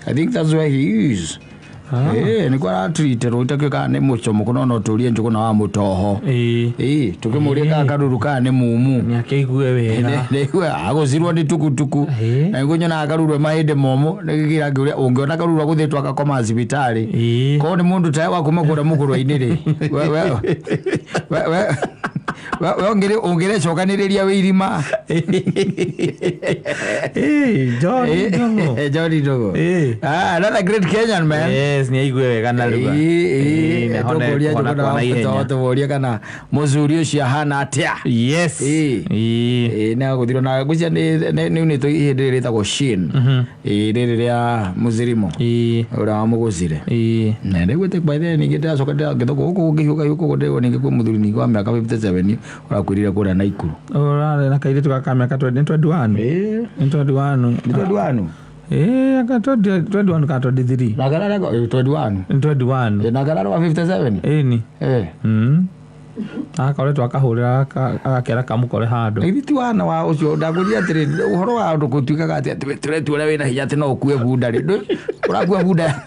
I think that's where he is. Eh, nĩkuo aratreatĩrwo itakĩũĩ kana nĩ mũcomoko no no tũrie Njũgũna wa mũtoho. Ĩĩ, tũkĩmũrie kana karuru kana nĩ mumu. Nĩ akĩigue wega. Agũcirwo nĩ tukutuku. Na nĩguo nyonaga karuru e mahĩndĩ momũ nĩgĩkĩra ngĩũria ũngĩona karuru agũthĩtwo agakoma thibitarĩ. Korwo nĩ mũndũ tawe wa kuma kũrĩa mũkũrwa-inĩ rĩ, we we we we we we ũngĩrĩ ũngĩrecokanĩrĩria wĩ irima. Eh, John Ndung'u. John Ndung'u. Ah, another great Kenyan man. Yes, nĩ aigue wega narua. Ĩĩ, Ĩĩ, nĩ ahone tũkũria kũhona Njũgũna kwa wa naihenya. Mũtoho tũmũrie kana mũcuri ũcio ahana atĩa. Yes. Ĩĩ. Ĩĩ. Ĩĩ, nĩ agũthirwo na ngwĩciria nĩ unĩtwo ihĩndĩ rĩrĩ rĩtagwo shin. Ĩĩ, rĩrĩ rĩa mũzirimo ũrĩa wamũgũcire. Na nĩguo by then ningĩ ndĩracoka ndĩrangĩthwo gũkũ gũkĩhiũka hiũka ũguo ndĩrĩgwo ningĩ kwĩ mũthuri ningĩ wa mĩaka 57 ũrakuĩrĩire kũrĩa Naikuru. Ũrarĩ na kairĩtu gaka ka mĩaka 20 nĩ 21. Nĩ 21. Nĩ 21? Ĩĩ, anga 20 21 kana 23. Na kana 21. Nĩ 21. Ĩĩ, na kana wa 57? Ĩni. Eh. Akoretwo akahũrĩra agakera kamũkore handũ. Githĩ ti wana wa ũcio ndakũria atĩrĩ ũhoro wa ũndũ gũtuĩkaga atĩ atĩ tũretua ũrĩa wĩna hinya atĩ no ũkue bunda rĩ ũrakua bunda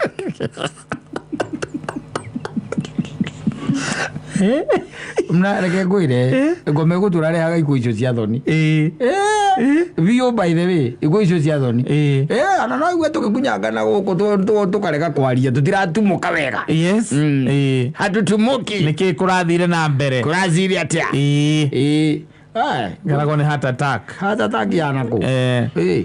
na reke ngwĩre ngoma ĩgũtũra rehaga ikuũ icio cia thoni biũ by the way ikuũ icio cia thoni ona no igue tũgĩkunyangana gũkũ tũkarega kwaria tũtiratumũka wega. Yes. Hatutumuki. Nĩkĩ kũrathire na mbere? Kũrathire atĩa? Ĩĩ. Ngeragwo nĩ heart attack. Heart attack yanakũ? Ĩĩ.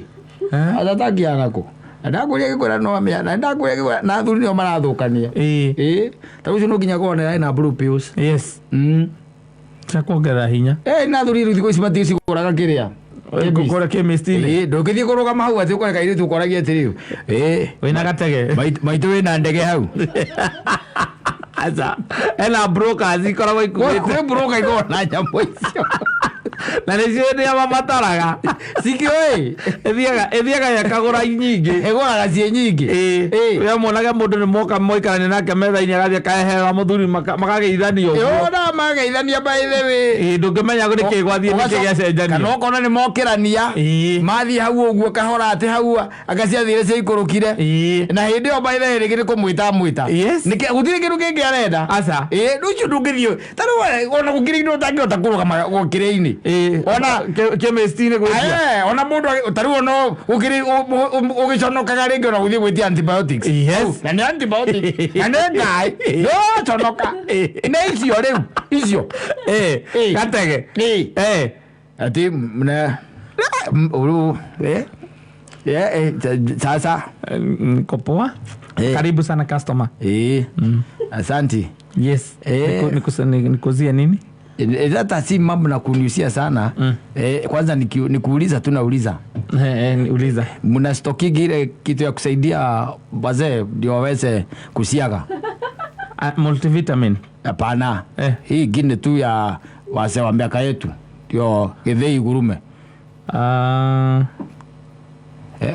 Heart attack yanakũ? Na ndakũria gĩkwĩra no mĩa na ndakũria gĩkwĩra na athuri nĩo marathũkania. Ĩĩ. Ta rĩu ũcio no nginya akorwo nĩ na blue pills. Yes. Cia kuongerera hinya. Eh, na athuri rĩu thikũ ici maticigũraga kĩrĩa. Kũrĩa chemist-inĩ. Ĩĩ, ndũngĩthiĩ kũrũgama hau atĩ ũkore kairĩtu ũkoragia atĩrĩ ĩĩ Wĩna gatege. Maitũ wĩna ndege hau. Aca. Ena brokers ikoragwo ikuĩte. Kwĩ broker ikoragwo na nyamũ icio. Na nĩcio nĩ mabataraga. Cikĩũĩ. Ĩthiaga ĩkagũra nyingĩ. Ĩgũraga ciĩ nyingĩ. Ĩĩ. We muonage mũndũ nĩ moka moikarania nake metha-inĩ agathiĩ akaheera mũthuri makageithania ũguo. Ĩĩ, ona mageithania by the way. Ĩĩ, ndũngĩmenya nĩkĩ gwathiĩ nĩkĩ gĩacenjania. Kana ũkona nĩ mokĩrania. Mathiĩ hau ũguo kahora atĩ hau anga ciathire ciaikũrũkire. Na hĩndĩ ĩyo by the way rĩngĩ nĩ kũmwĩta amwĩta. Nĩkĩ gũtirĩ kĩndũ kĩngĩ arenda. Aca. Ĩĩ, rĩu ũcio ndũngĩthiĩ. Ta rĩu ona gũkĩrĩ indo ũtangĩhota kũrũgama gũkĩrĩ-inĩ. Ona chemist-inĩ gwĩtia. Eh, ona mũndũ ta rĩu ona gũkĩrĩ ũgĩconokaga rĩngĩ ona gũthiĩ gwĩtia antibiotics. Yes. Na nĩ antibiotics. Na nĩ ngai. Ndũraconoka. Nĩ icio rĩu. Icio. Gatege. Ati mna uru eh eh sasa Niko poa. Karibu sana customer. Asante. Yes. Nikuzie nini? Hata si mambo na kuniusia sana. Kwanza nikuuliza tu nauliza. Uliza. Mna stokigi ile kitu ya kusaidia wazee ndio waweze kusiaga? Multivitamin. Hapana. Hii ingine tu ya wazee wa miaka yetu ndio githii igurume.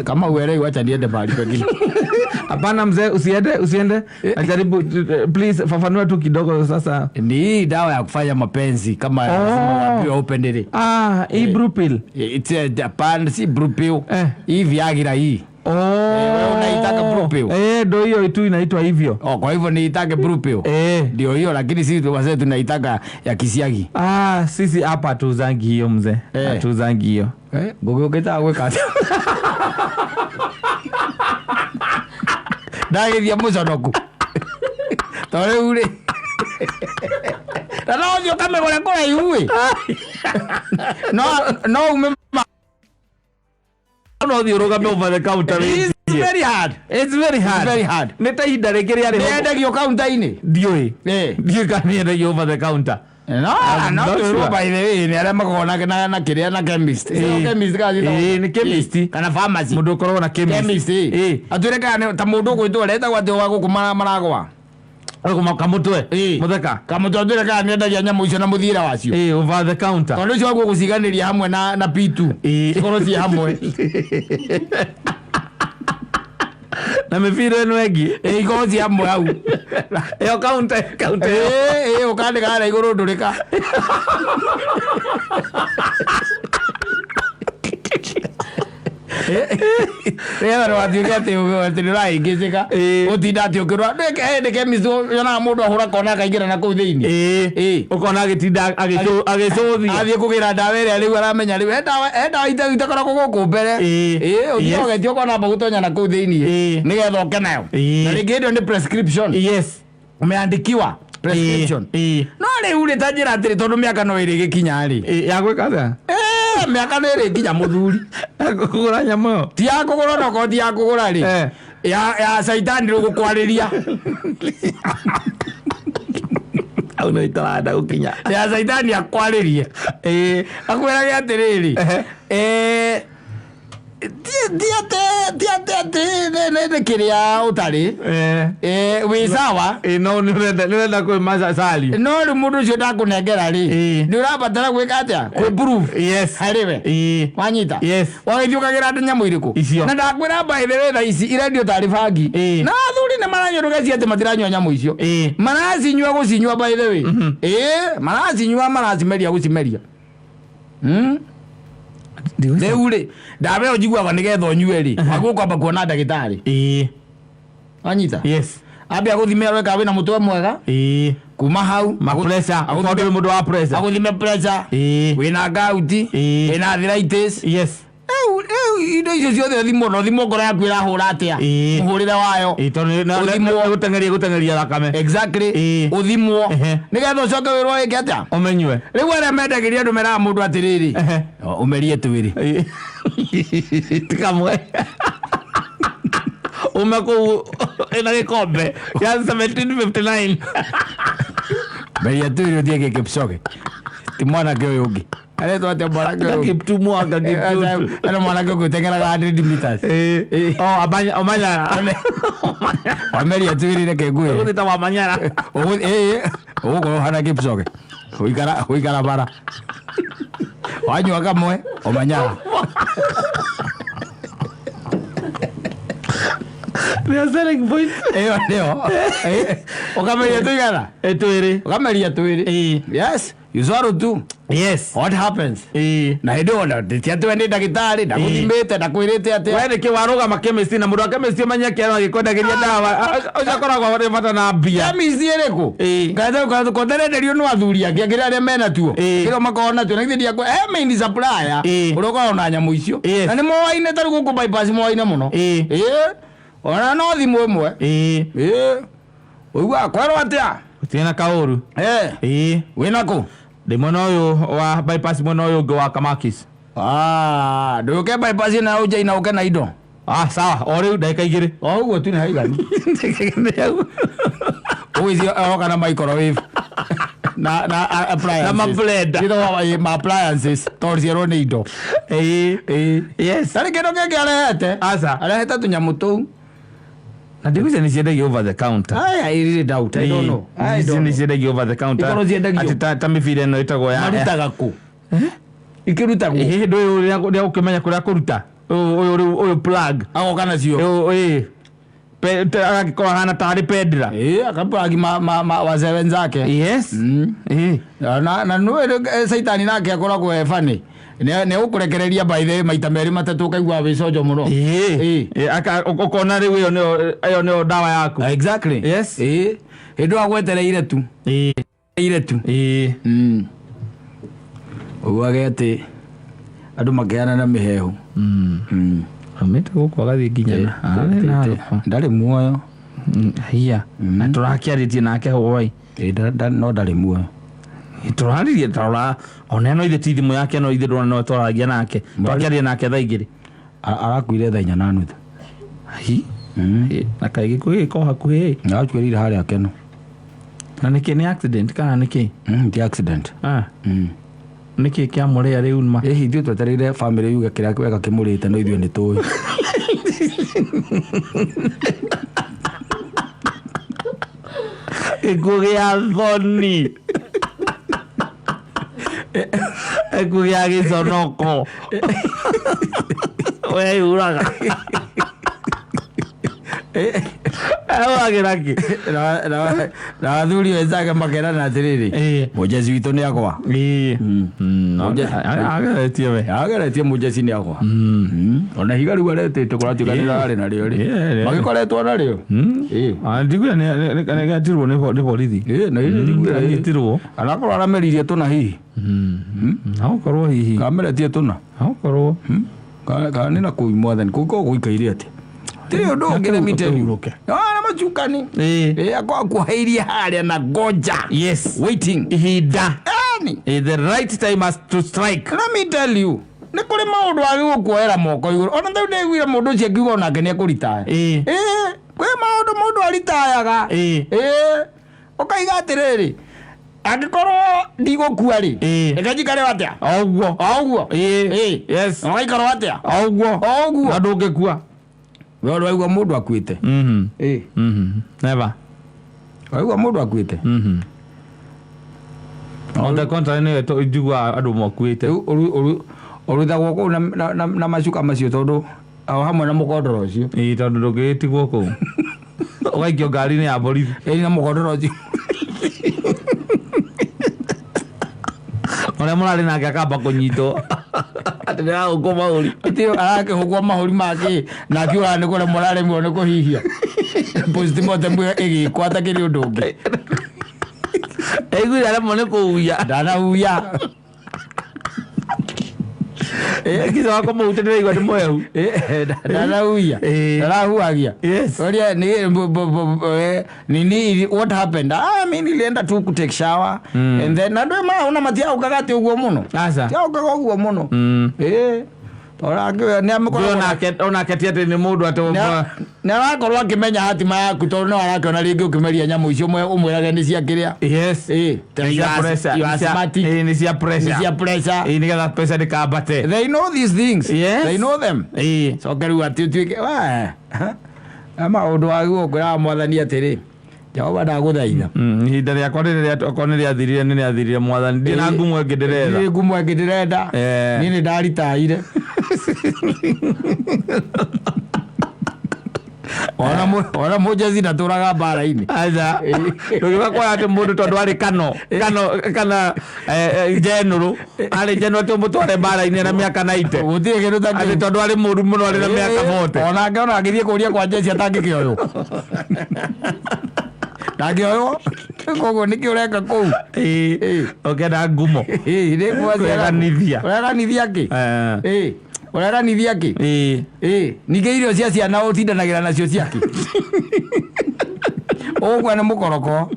Kama uelewi wacha niende mahali pengine. Hapana mzee, usiende, usiende. Najaribu, please fafanua tu kidogo sasa. Ni hii dawa ya kufanya mapenzi kama lazima uambiwe upendelee. Hii blue pill. It's a Japan, si blue pill. Hii Viagra hii. Wewe unaitaka blue pill? Ndio hiyo tu inaitwa hivyo. Oh, kwa hivyo niitake blue pill. Ndio hiyo, lakini sisi wazee tunaitaka ya kisiagi. Sisi hapa hatuzangi hiyo mzee. Hatuzangi hiyo. Ngugi ukitaka gwĩka atĩa? Ndagĩthia mũconoku. To rĩu rĩ. Na no ũthiĩ ũkamĩgũre kũraihu ĩ. No, no ume ma- No ũthiĩ ũrũgame over the counter It's wĩtie. very hard. It's very hard. It's very hard. Nĩ ta ihinda rĩngĩ rĩarĩ Nĩ yendagio counter-inĩ? Ndiũĩ. Ndiũĩ kana nĩ yendagio over the counter. No, I'm no, not twĩrwo sure. by the way, nĩ arĩa makoragwo na kĩrĩa na chemist. Chemist kana ciĩtagwo? Nĩ chemist. Kana pharmacy. Mũndũ ũkoragwo na chemist. Chemist, ĩĩ. Atwĩre kana nĩ ta mũndũ ũgwĩtwo aretagwo atĩ wa gũkũ maragwa. Gũkũ kamũtwe. Mũtheka. Kamũtwe atwĩre kana nĩendagia nyamũ icio na mũthiĩre wacio. Over the counter. Tondũ ũcio waguo gũciganĩria hamwe na P2. Cikorwo ciĩ hamwe. Na mĩbira ĩno ĩngĩ. Ikorwo ciĩ hamwe hau. Ĩyo counter, counter ĩyo. Ũkandĩka harĩa igũrũ ndũrĩka. Nĩgetha ndũgatuĩke atĩ nĩ ũrahĩngĩcĩka. Ĩĩ. Ũtinda atĩ ũkĩrora ndwĩke hĩndĩ chemist yonaga mũndũ ahũra kona akaingĩra na kũu thĩinĩ. Ĩĩ. Ĩĩ. Ũkona agĩtinda agĩcũthia. Athiĩ kũgĩra ndawa ĩrĩa rĩu aramenya rĩu he ndawa he ndawa itakoragwo gũkũ mbere. Ĩĩ. Ĩĩ, ũthiĩ Yes. ũgetia ũkona amba gũtonya na kũu thĩinĩ. Ĩĩ. Nĩgetha ũke nayo. Ĩĩ. Na rĩngĩ ĩyo nĩ prescription. Yes. Umeandikiwa prescription. Ĩĩ. No rĩu rĩ ta njĩra atĩrĩ tondũ mĩaka no ĩrĩgĩkinya rĩ. Ĩĩ, ya gwĩka atĩa? Eh, mĩaka no ĩrĩkinya mũthuri. Kũgũra nyamũ ĩyo. Ti ya kũgũra no korwo ti ya kũgũra rĩ. Eh. Ya caitani rĩu gũkwarĩria. Hau no itarenda gũkinya. Ya caitani akwarĩrie. Ĩĩ. Akwĩrage atĩrĩrĩ. Ehe. Eh, ti atĩ ti atĩ atĩ nĩ kĩrĩa ũtarĩ. Eh. Eh, wĩ sawa. Ĩĩ, no nĩ ũrenda nĩ ũrenda kwĩ macali. No rĩu mũndũ ũcio ndakũnengera rĩ. Ĩĩ. Nĩ ũrabatara gwĩka atĩa? Kwĩ-prove. Yes. Harĩ we. Ĩĩ. Wanyita? Yes. Wagĩthiĩ ũkagĩra andũ nyamũ irĩkũ? Icio. Na ndakwĩra by the way thaa ici irendio tarĩ bangi. Ĩĩ. Na athuri nĩ maranyua ndũgecirie atĩ matiranyua nyamũ icio. Ĩĩ. Maracinyua gũcinyua by the way. Ĩĩ, maracinyua maracimeria gũcimeria. Rĩu rĩ, ndawa ĩyo njiguaga nĩgetha ũnyue rĩ, wagĩrĩirwo kwamba kuona ndagĩtarĩ. Ĩĩ. Wanyita? Yes. Ambe agũthime arore kana wĩna mũtwe mwega. Ĩĩ. Kuma hau Ma pressure. agũthime- Ũkorwo ndũrĩ mũndũ wa pressure. agũthime pressure. Ĩĩ. Wĩna gout, Ĩĩ. wĩna arthritis. Yes. Rĩu rĩu indo icio ciothe ũthimwo na ũthimwo ngoro yaku ĩrahũra atĩa. Ĩĩ. Mũhũrĩre wayo. Ĩĩ, tondũ Ũthimwo. nĩ gũteng'eria gũteng'eria thakame. Exactly. Ĩĩ. Ũthimwo. Ehe. Nĩgetha ũcoke wĩrwo wĩke atĩa. Ũmenyue. Rĩu arĩa mendagĩria andũ meraga mũndũ atĩrĩrĩ. Ehe. Ũmerie twĩrĩ. Ĩĩ. Ti kamwe. Ume kũu ĩna gĩkombe ya 1759. Meria twĩrĩ ũthiĩ gĩ Kipchoge. Ti mwanake ũyũ ũngĩ. Aretwo atĩa mwanake ũyũ ũngĩ? Kiptum anga Kiptum. Ena mwanake ũngĩ ũteng'eraga 100 meters. Ĩĩ. Oh, Omanyala. Wameria twĩrĩ reke ngwĩre. Ũgũthiĩ ta Wamanyara. Ĩĩ, ũgũkorwo ũhana Kipchoge. Ũikara ũikara bara. Wanyua kamwe, Omanyala. They selling point. Ĩyo nĩyo. Ĩĩ. Ũkameria tũigana? Ĩ twĩrĩ. Ũkameria twĩrĩ. Ĩĩ. Yes, you swallow two. Yes. What happens? Ĩĩ. Na hĩndĩ ĩyo ti atĩ we nĩ ndagĩtarĩ, ndagũthimĩte, ndakwĩrĩte atĩa. We nĩkĩ warũgama chemist na mũndũ wa chemist ũmenye kĩano agĩkwendagĩria ndawa ũcio akoragwo arĩ bata na mbia. Chemist ĩrĩkũ? Ĩĩ. Kotarenderio nĩ athuri angĩ angĩ arĩa mena tuo. Ĩĩ. Kĩrĩa makoragwo natuo na githĩ ndiakwa he main supplier Ĩĩ. ũrĩa ũkoragwo na nyamũ icio. Yes. Na nĩ moaine ta rĩu gũkũ bypass moaine mũno. Ĩĩ. Ĩĩ. Ona no thimũ ĩmwe. Ĩĩ. Ĩĩ. Ũiguaga kwerwo atĩa? Gũtirĩ na kaũru. Ĩĩ. Ĩĩ. Wĩna kũ? Ndĩ mwena ũyũ wa bypass mwena ũyũ ũngĩ wa Kamakis. Ah, ndũke bypass ĩno ya Ũnjaina ũke na indo. Ah, sawa, o rĩu ndagĩka igĩrĩ. O ũguo tu nĩ haiganu. Ũgwĩciria aroka na microwave. Na appliances. Na ma-blender. Ciĩtagwo ma appliances tondũ cierwo nĩ indo. Ĩĩ. Ĩĩ. Yes. Tarĩ kĩndũ kĩngĩ arehete. Aca. Arehete tũnyamũ tũu. Na ndigwĩciria nĩ ciendagio over the counter. I really doubt. I don't know. I don't Nĩ know. ciendagio over the counter. Ikorwo ciendagio. Atĩ ta mĩbira ĩno ĩtagwo ya. Marutaga kũ? Ikĩrutagwo. Ĩĩ, hĩndĩ ũyũ rĩa gũkĩmenya kũrĩa kũruta. Ũyũ rĩu ũyũ plug. Agoka nacio. Ũyũ ĩĩ. Agagĩkorwo ahana tarĩ pendra. Ĩĩ, akaplug ma wazee wenzake. Yes. Ĩĩ. Na nĩ caitani nake akoragwo e funny. Nĩ gũkũrekereria by the way maita merĩ matatũ ũkaigua wĩ conjo mũno. Ĩĩ. Ĩĩ. Ĩĩ, ũkona rĩu ĩyo nĩyo ĩyo nĩyo ndawa yaku. Exactly. Yes. Ĩĩ. Hĩndĩ ĩyo agwetereire tu. Ĩĩ. Ire tu. Ĩĩ. Ũguage atĩ andũ makĩana na mĩhehu. Aumĩte gũkũ agathiĩ nginya na Ndarĩ muoyo. Hiya. Na tũrakĩarĩtie nake hwaĩ. Ĩĩ, no ndarĩ muoyo. Tũraririe tarora ona ĩno ithe ti thimũ yake no ithe ndona no twaragia nake. Twakĩaria nake thaa igĩrĩ. Arakuire thaa inya na nuthu. Hi. Na kaĩ gĩkuũ gĩgĩkorwo hakuhĩ. Arakuĩrĩire harĩa Keno. Na nĩkĩ nĩ accident kana nĩkĩ? Ti accident. Ah. Nĩkĩ kĩamũrĩa rĩu ma? Ĩhi ithuĩ twetereire family yuge kĩrĩa wega kĩmũrĩte no ithuĩ nĩ tũĩ. Gĩkuũ gĩa thoni. Gĩkuũ gĩa gĩconoko. Weyuraga. Ahũthagĩra kĩ? Na athuri wenzake makerana atĩrĩrĩ, mũjeci witũ nĩ agwa. Ageretie we. Ageretie, mũjeci nĩ agwa. Ona higa rĩu aretĩte kũratuĩka nĩ rarĩ narĩo rĩ, magĩkoretwo narĩo. Ndiguire nĩgetirwo nĩ borithi. Ĩĩ, na ĩĩ, ndiguire, ĩĩ. Anyitirwo. Anakorwo arameririe tũna hihi. Agokorwo hihi. Kameretie tũna. Agokorwo. Kana nĩ na kũu, mwathani, kũu korwo gũikaire atĩa? Tirĩ ũndũ ũngĩ, let me tell you. Ũhurũke. Ah, na macukani. Ĩĩ, akorwo akuhĩirie harĩa na ngoja, waiting Ihinda. Yani. The right time has to strike. Let me tell you, nĩ kũrĩ maũndũ agĩgũkuoera moko igũrũ. Ona rĩu ndĩiguire mũndũ ũcio akiuga onake nĩ ekũritaya. Ĩĩ, kwĩ maũndũ mũndũ aritayaga. Ĩĩ, ũkaiga atĩrĩrĩ, angĩkorwo ndigũkua rĩ, reke njikare atĩa? O ũguo. O ũguo. Ĩĩ. Yes. Ũgaikarwo atĩa? O ũguo. O ũguo. Na ndũngĩkua. We waigua mũndũ akuĩte? Ĩĩ. Never. Waigua mũndũ akuĩte? On the contrary, nĩ njiguaga andũ makuĩte. Rĩu ũrutagwo kũu na macuka macio, tondũ o hamwe na mũkondoro ũcio. Ĩĩ, tondũ ndũngĩgĩtigwo kũu ũgaikio ngari-inĩ ya borithi. Ĩĩ, na mũkondoro ũcio. Ũrĩa mũrarĩ nake akamba kũnyitwo atĩ nĩarahũkwo mahũri. Ĩtĩ arakĩhũkwo mahũri make na akiuga nĩ kũremwo araremwo nĩ kũhihia, postmortem ĩgĩkwo atakĩrĩ ũndũ ũngĩ. Aiguire aremwo nĩ kũhuia. Ndanahuia. Kica wakwa mũhute ndĩraigua nĩ mwehu. Ndanahuia. Ndarahuagia. Oria ni nini, what happened? Ah, mi nilienda tu ku take shower and then andũ ma una matiaukaga atĩ ũguo mũno. Aca. Tiaukaga ũguo mũno. Ĩĩ, tondũ nĩ amĩkoragwo Onake ti atĩ nĩ mũndũ atĩ nĩ arakorwo akĩmenya hatima yaku, tondũ no arakĩona rĩngĩ ũkĩmeria nyamũ icio ũmwĩrage nĩ cia kĩrĩa. Yes. Ĩĩ. Nĩ cia pressure. You are asthmatic. Ĩĩ, nĩ cia pressure. Nĩ cia pressure. Ĩĩ, nĩgetha pressure ndĩkambate. They know these things. They know them. Coke rĩu atĩ ũtuĩke we maũndũ wagĩrĩirwo kwĩraga mwathani atĩrĩ, Jehova, ndagũthaitha. Ihinda rĩakwa rĩrĩ okorwo nĩ rĩathirire, nĩ rĩathirire, mwathani, ndirĩ na ngumo ĩngĩ ndĩretha. Ndirĩ ngumo ĩngĩ ndĩrenda. Niĩ nĩ ndaritaire. Ona mũjeci ndatũraga mbara-inĩ. Aca, ndũngĩũka kuoya atĩ mũndũ tondũ arĩ kano kano kana njenũrũ, arĩ njenũrũ, atĩ ũmũtware mbara-inĩ na mĩaka 90. Gũtirĩ kĩndũ ta Atĩ kĩu. tondũ arĩ mũru mũno, arĩ na mĩaka 40. Onake ona angĩthiĩ kũria kwa njeci atangĩkĩoywo, ndangĩoywo. Koguo nĩkĩ ũreka kũu? Ĩĩ, ũkĩenda ngumo. Ĩĩ, nĩ Kwĩganithia. Ũreganithia kĩ? Ĩĩ, ũreganithia kĩ? Ĩĩ, ningĩ irio cia ciana ũtindanagĩra nacio ciakĩ? Ũgũkua nĩ mũkoroko.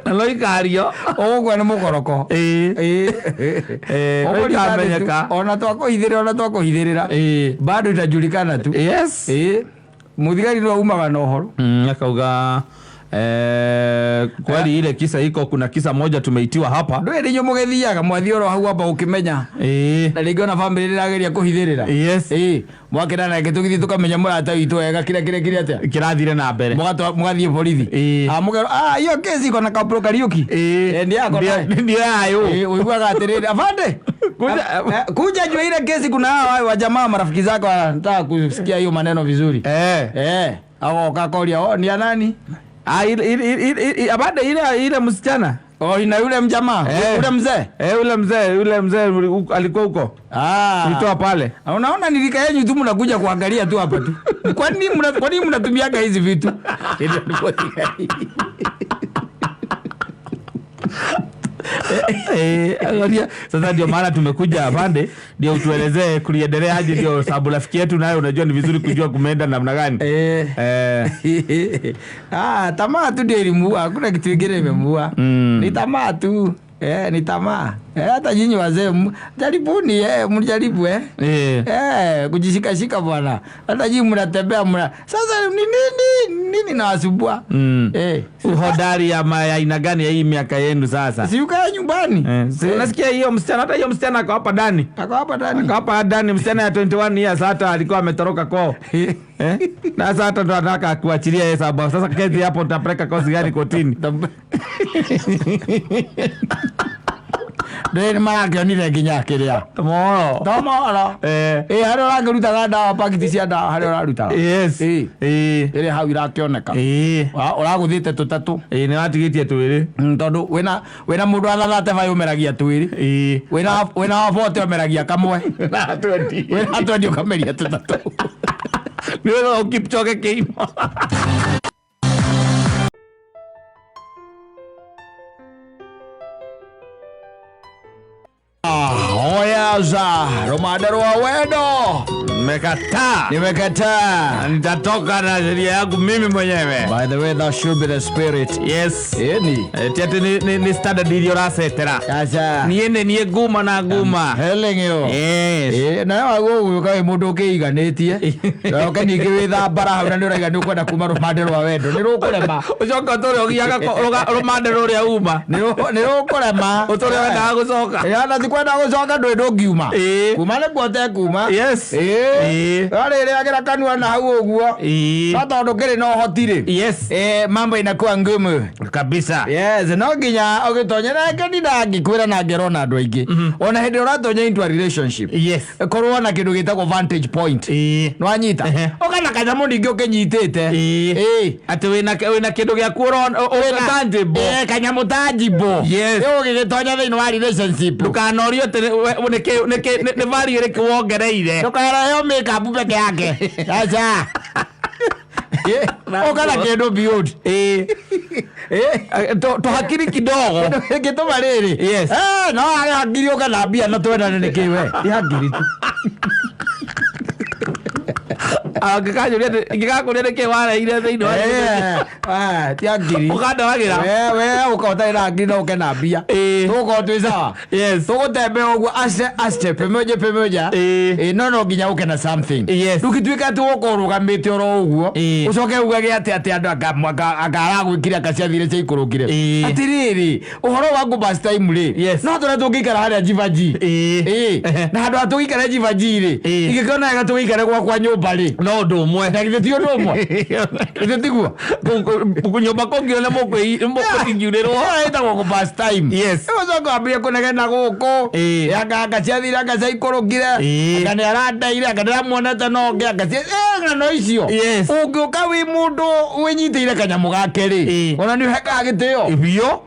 Na no ikario. Ũgũkua nĩ mũkoroko. Ĩĩ. Ĩĩ. No ikamenyeka. Ona twakũhithĩrĩra, ona twakũhithĩrĩra, bado itajulikana tu. Ĩĩ, mũthigari no aumaga na ũhoro. Akauga kweli ile kisa iko, kuna kisa moja tumeitiwa hapa. Ndũĩ nĩ inyuĩ mũgĩthiaga mwathiĩ oro hau amba ũkĩmenya. Na rĩngĩ ona bamĩrĩ ndĩrageria kũhithĩrĩra. Ĩĩ, mwakĩra nake tũgĩthiĩ tũkamenya mũrata witũ wega kĩrĩa kĩrĩa kĩrĩa atĩa Kĩrathire na mbere. Mũgathiĩ borithi. Ah, mũkerwo, ah, hiyo kesi iko na Kabro Kariuki. Eh, ndiye ako naye. Ndio yayo. Eh, uiguaga atĩrĩrĩ, afande, kuja jua ile kesi, kuna hawa wa jamaa marafiki zako wanataka kusikia hiyo maneno vizuri. Eh, agoka akoria, oh, ni ya nani? Ah, ile abade ile msichana. Oh, ina yule mjamaa, ule mzee. Eh, ule mzee alikuwa huko. Ah. Ulitoa pale. Ah, unaona ni rika yenyu tu mnakuja kuangalia tu hapa tu. Kwa nini mnatumiaga hizi vitu? Eh, angalia, sasa ndio maana tumekuja afande, ndio utuelezee kuliendelea aje, ndio sababu rafiki yetu naye unajua ni vizuri kujua kumeenda namna gani. Ah, tamaa tu ndio ilimuua, hakuna kitu kingine imemuua. Ni tamaa tu. Eh, ni tamaa. Eh, hata nyinyi wazee jaribuni, mjaribu. Eh, kujishikashika bwana. Hata nyinyi mnatembea mna. Sasa ni nini nini nawasumbua? Uhodari ya aina gani ya hii miaka yenu sasa? Si ukae nyumbani. Eh, si unasikia hiyo msichana, hata hiyo msichana ako hapa ndani. Ako hapa ndani. Ako hapa ndani, msichana ya 21 years hata alikuwa ametoroka kwao. Eh? Na sasa hata ndo anataka kuachilia yeye sababu sasa kesi hapo utapeleka kosi gani kotini? Ndĩ nĩ marakĩonire nginya kĩrĩa. Mohoro. To mohoro. Ĩ harĩa ũrakĩrutaga ndawa, pakiti cia ndawa harĩa ũrarutaga. Yes. Ĩ. Ĩ. Ĩrĩ hau irakĩoneka. Ĩ. Ũragũthĩte tũtatũ. Ĩ, nĩ watigĩtie twĩrĩ. Tondũ wĩna mũndũ wa thathate bai ũmeragia twĩrĩ. Ĩ. Wĩna wa bote ũmeragia kamwe. Na 20. Wĩna twendi ũkameria tũtatũ. Nĩ wega Kipchoge Keino. Oyaza, rũmande rwa wendo. Nimekataa. Nimekataa. Nitatoka na sheria yangu mimi mwenyewe. By the way, that should be the spirit. Yes. Ĩni. Ti atĩ nĩ standard iria ũracetera. Aca. Niĩ nĩ niĩ nguma na nguma. Telling you. Yes. Ĩ, nawe wagũgũka wĩ mũndũ ũkĩiganĩtie na ũke ningĩ wĩthambara hau na nĩ ũraiga nĩ ũkwenda kuma rũmande rwa wendo nĩ rũkũrema. Ũcoke ũtũre ũgiaga rũmande rũrĩa uma. Nĩ rũkũrema. Ũtũre wendaga gũcoka. Ĩ, ona ti kwenda gũcoka ndũĩ ndũngiuma. Ĩ. Kuma nĩ kuo te kuma. Yes. Ĩ. Ĩ. Warĩrĩagĩra kanua na hau ũguo. Ĩ. No tondũ kĩrĩ na ũhoti rĩ. Yes. Ĩ, mambo inakuwa ngumu. Kabisa. Yes, no nginya ũgĩtonya na ngeni na ngĩkwĩra na ngero na andũ aingĩ ona hĩndĩ ĩrĩa ũratonya into a relationship, Yes. korwo na kĩndũ gĩtagwo vantage point. Ĩ. Nĩwanyita? Ehe. Ũkana kanyamũ ningĩ ũkĩnyitĩte. Ĩ. Ĩ. Atĩ wĩna kĩndũ gĩaku ũrona tangible. Ĩ, kanyamũ tangible. Yes. Rĩu ũgĩgĩtonya thĩinĩ wa relationship, Ndũkanorio atĩ nĩ value ĩrĩkũ wongereire. Ndũkareheo makeup peke yake, aca ũkana kĩndũ beyond. Ĩ. Ĩ. Tũhakiri kidogo. Gĩtũma rĩrĩ. Yes. Eh, no arĩ hakiri ũkana mbia na twendane nĩkĩ we ti hakiri tu. Angĩgakũria nĩkĩ wareire thĩinĩ wa Eh, ah, ti hakiri. Ũkandoragĩra. We ũka ũtarĩ na hakiri no ũke na mbia. Ĩ. Tũgũkorwo twĩ sawa. Yes. Tũgũtembea ũguo aste aste pemoja pemoja. Ĩ. Ĩ, no nginya ũke na something. Yes. Ndũgĩtuĩka atĩ ũgũkorwo ũrũgamĩte oro ũguo. Ĩ. Ũcoke ugage atĩ andũ anga aragwĩkire anga ciathire ciaikũrũkire. Ĩ. Atĩrĩrĩ, ũhoro wa ngũ time rĩ. Yes. No tũrĩa tũngĩikara harĩa jivaji. Ĩ. Ĩ. Ehe. Na handũ ha tũgĩikare jivaji rĩ. Ĩ. Ingĩkĩona wega tũgĩikare gwakwa nyũmba rĩ. No ũndũ ũmwe. Na githĩ ti ũndũ ũmwe? Githĩ tiguo? Nyũmba kũngiura nĩ mũkũingiurĩrwo. Ĩyo ĩtagwo kũ pass time. Yes. Rĩu ũcoke wambĩrĩrie kũnegena gũkũ. Ĩ. Anga ciathire anga ciaikũrũkire. Ĩ. Anga nĩ arandeire anga ndĩramuonete na ũngĩ anga cia ĩ ng'ano icio. Yes. Ũngĩũka wĩ mũndũ wĩnyitĩire kanyamũ gake rĩ. Ĩ. Ona nĩ ũhekaga gĩtĩo. Biũ.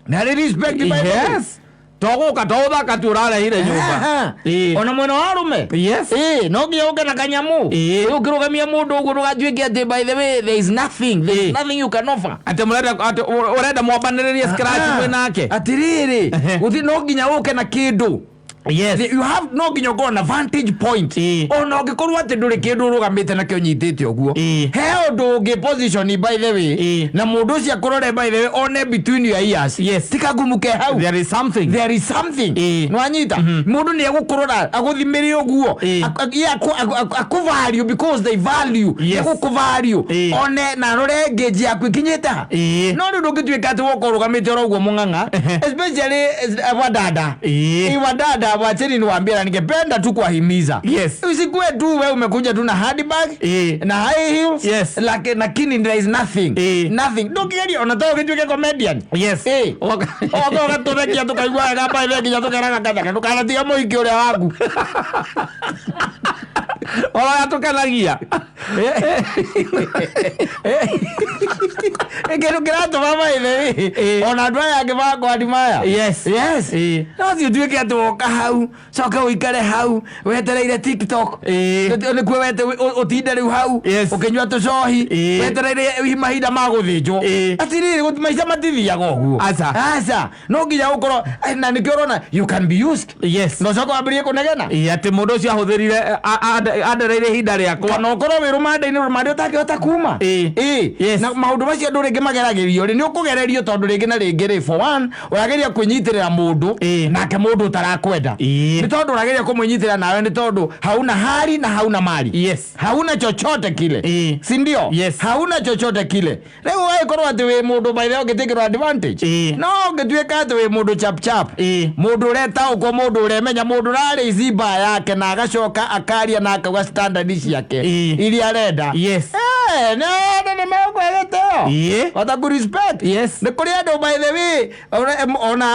Na harĩ respect by the way. Yes. To gũka to ũthaka tu ũrarehire nyũmba. Aha. Ĩ. Ona mwena wa arũme. Yes. Ĩ, no nginya ũke na kanyamũ. Ĩ. Rĩu ũkĩrũgamia mũndũ ũguo ndũgatuĩke atĩ by the way there is nothing, there is Ĩ. nothing you can offer. Atĩ mũrenda atĩ ũrenda mwambanĩrĩrie scratch mwĩ nake. Atirĩrĩ, Ehe. gũthi no nginya ũke na kĩndũ. Yes. You have no nginya ũkorwo na vantage point. Ĩ. Ona ũngĩkorwo atĩ ndũrĩ kĩndũ ũrũgamĩte nakĩo nyitĩte ũguo, Ĩ. he ũndũ ũngĩ position by the way, Ĩ. na mũndũ ũcio akũrore by the way one between your ears. Yes. Ti kagumu ke hau. There is something. There is something. Ĩ. Nwanyita mũndũ nĩ egũkũrora agũthimĩre ũguo. Ĩ. Akũvalue because they value. Yes. Egũkũvalue Ĩ. one na arore ngĩnji yaku ikinyĩte ha. Ĩ. No rĩu ndũngĩtuĩka atĩ woka ũrũgamĩte oro ũguo mũng'ang'a, especially wadada. Ĩ. Ĩ, wadada wacheni niwaambie na ningependa tu kuwahimiza. Yes. Usikuwe tu we umekuja tu na handbag Ĩ. na high heels. Yes. Lakini there is nothing. Ĩ. Nothing. Ndũngĩgeria ona to ũgĩtuĩke comedian. Yes. Ĩ. Oka- Oka ũgatũthekia tũkaigua wega mbaithe nginya tũkeraga kathaka ndũkanatiga mũhiki ũrĩa waku. Oro tũkenagia. Kĩndũ kĩratũma maithe Ĩ. ona andũ aya angĩ makwani maya. Yes. Yes. Ĩ. No thiĩ ũtuĩke atĩ woka hau coke ũikare hau wetereire TikTok. Ĩ. Nĩkuo wete ũtinde rĩu hau Yes. ũkĩnyua tũcohi Ĩ. wetereire mahinda ma gũthĩnjwo. Ĩ. Atirĩrĩ, maica matithiaga ũguo. Aca. Aca, no nginya ũkorwo na nĩkĩo ũrona you can be used. Yes. Na ũcoke wambĩrĩrie kũnegena. Ĩ, atĩ mũndũ ũcio ahũthĩrire andereire ihinda rĩakwa. Kana ũkorwo wĩ rũmande-inĩ, rũmande ũtangĩhota kuma. Ĩ. Ĩ. Yes. Na maũndũ macio andũ rĩngĩ mageragĩrio rĩ nĩ ũkũgererio tondũ rĩngĩ na rĩngĩ rĩ, for one ũrageria kwĩnyitĩrĩra mũndũ Ĩ. nake mũndũ ũtarakwenda. Ĩ. Nĩ tondũ ũrageria kũmwĩnyitĩrĩra nawe nĩ tondũ hauna hali na hauna mali. Yes. Hauna chochote kile. Ĩ. Si ndio? Yes. Hauna chochote kile. Rĩu ũgagĩkorwo atĩ wĩ mũndũ by the way ũngĩtĩkĩrwo advantage. Ĩ. No ũngĩtuĩka atĩ wĩ mũndũ chap chap, Ĩ. mũndũ ũretaũkwo, mũndũ ũremenya, mũndũ ũrarĩ ici mbaa yake na agacoka akaria na akauga standard ciake Ĩ. iria arenda. Yes. Nĩ andũ nĩ megũkũhe gĩtĩo. Wataku respect. Nĩ kũrĩ andũ, by the way, ona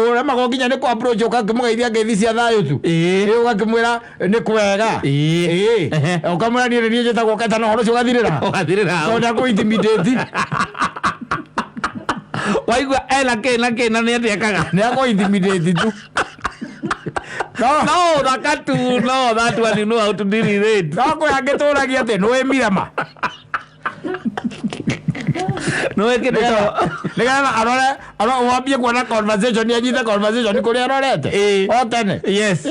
ũremagwo nginya nĩ kũ approach, ũgakĩmũgeithia ngeithi cia thayũ tu. Ũgakĩmwĩra nĩ kwega. Ũkamwĩra niĩ nĩ niĩ njĩtagwo Keta, na ũhoro ũcio ũgathirĩra. Ũgathirĩra hau. Tondũ nĩ akũ intimidate. Waigua ena kä na kä na nä atä ekaga. Nĩ akũ intimidate tu, no. No thaka tu, no that one you know how to deal with it. No kwĩ angĩ tũragia atĩ nĩ mirama. No ä kä Nĩgetha arore wambie kuona conversation, anyite conversation kũrĩa arorete. O tene. Yes.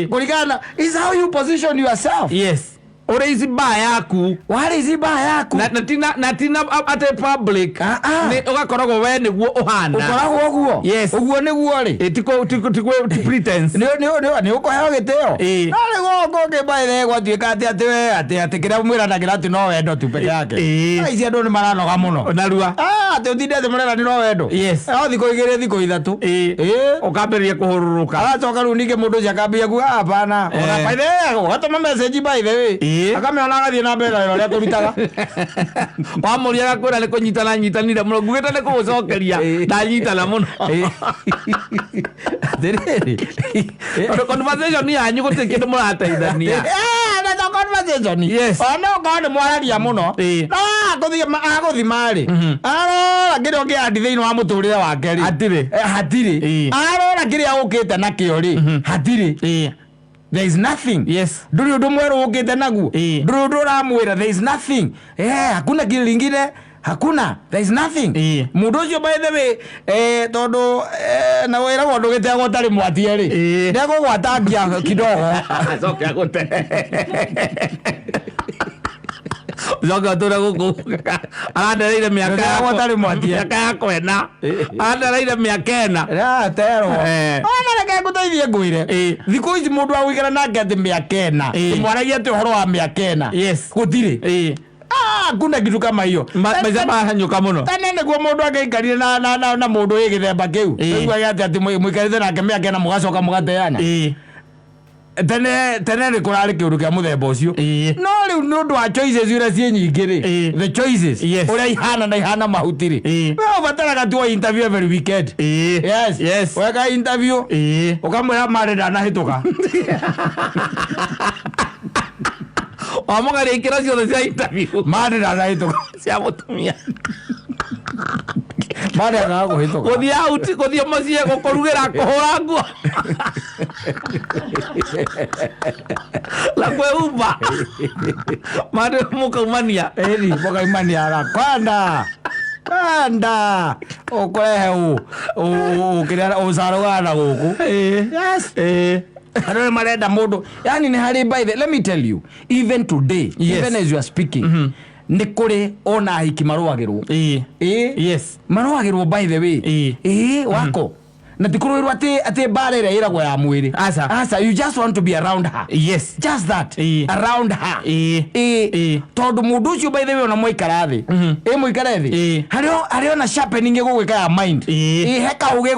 Kũringana na is how you position yourself. Yes, å rä ici mbaa yaku. Warĩ ici mbaa yaku. Na tina atä public. Ah, ah. Nĩ ũgakoragwo we nĩguo ũhana. Ũkoragwo ũguo. Ũguo nĩguo rĩ. Ĩ, ti pretense. Nĩ ũkũheo gĩtĩo. No rĩu gũkũ ũngĩ baithe gwatuĩka atĩ we atĩ kĩrĩa mwĩranagĩra atĩ no wendo tu peke yake. Thaa ici andũ nĩ maranoga mũno. Narua. Ah, atĩ ũtinde atĩ mũrera nĩ no wendo. No thikũ 2, thikũ 3. Ũkambĩrĩria kũhũrũrũka. Agacoka rĩu ningĩ mũndũ ũcio akambia kuga hapana. Ona by the way ũgatũma message, by the way, akamĩona, agathiĩ na mbere na wĩra ũrĩa kũrutaga. Wamũria agakwĩra nĩ kũnyitana nyitanire mũno, ngugĩte nĩ kũgũcokeria. Ndanyitana mũno. Atĩrĩrĩ. Tondũ conversation yanyu gũtirĩ kĩndũ mũrateithania. Na to conversation. Ona okorwo nĩ mwararia mũno, no agũthima rĩ, arora kĩrĩa ũngĩandi thĩinĩ wa mũtũrĩre wake rĩ. Hatirĩ. Hatirĩ. Arora kĩrĩa ũkĩte nakĩo rĩ, hatirĩ. There is nothing. Ndũrĩ ũndũ mwerũ ũkĩte naguo. Ndũrĩ ũndũ ũramwĩra. There is nothing. Hakuna kile lingine, hakuna, there is nothing. Mũndũ ũcio, by the way, tondũ na wĩragwo ndũgĩteagwo ũtarĩ mwatie rĩ, nĩ egũgwatangia kidogo. Acoke agũte, coke ũtũre gũkũ arandereire mĩaka Ndũteagwo ũtarĩ mwatie. Mĩaka yakwa ĩna, arandereire mĩaka 4. Raterwo. Ona reke ngũteithie, ngwĩre, thikũ ici mũndũ wa gũikara nake atĩ mĩaka 4, mwaragia atĩ ũhoro wa mĩaka 4, gũtirĩ. Ah, hakuna kitu kama hiyo. Maica mahanyũka mũno. Tene nĩguo mũndũ angĩaikarire na mũndũ wĩ gĩthemba kĩu. Ũiguaga atĩ mũikarĩte nake mĩaka 4, mũgacoka mũgateana. Tene tene nĩ kũrarĩ kĩũndũ kĩa mũthemba ũcio. No rĩu nĩ ũndũ wa choices ũrĩa ciĩ nyingĩ rĩ, the choices ũrĩa ihana na ihana mahuti rĩ, we ũbataraga tu o interview every weekend. Yes. Weka interview, ũkamwĩra marĩ ndanahĩtũka. Wamũgaria ikĩro ciothe cia interview. Marĩ ndanahĩtũka. Cia mũtumia. Marĩ akaga kũhĩtũka. Gũthiĩ out, gũthiĩ mũciĩ, gũkũrugĩra, kũhũra nguo na kwĩhumba, mandũ mũkaumania. Ĩni mũkaumania ara kwanda kwanda ũkũrehe kĩrĩa ũcarũgana na gũkũ. Yes. Andũ nĩ marenda mũndũ, yani nĩ harĩ, by the, let me tell you, even today, even as you are speaking, nĩ kũrĩ ona ahiki marũagĩrwo. Marũagĩrwo, by the way. Wako na ti kũrũĩrwo atĩ mbara ĩrĩa ĩragwo ya mwĩrĩ. Aca. Aca, you just want to be around her. Just that. Around her. Tondũ mũndũ ũcio, by the way, ona mwaikara thĩ, mũikare thĩ, harĩ ona sharpening ĩgũgwĩka ya mind. He kaũgĩ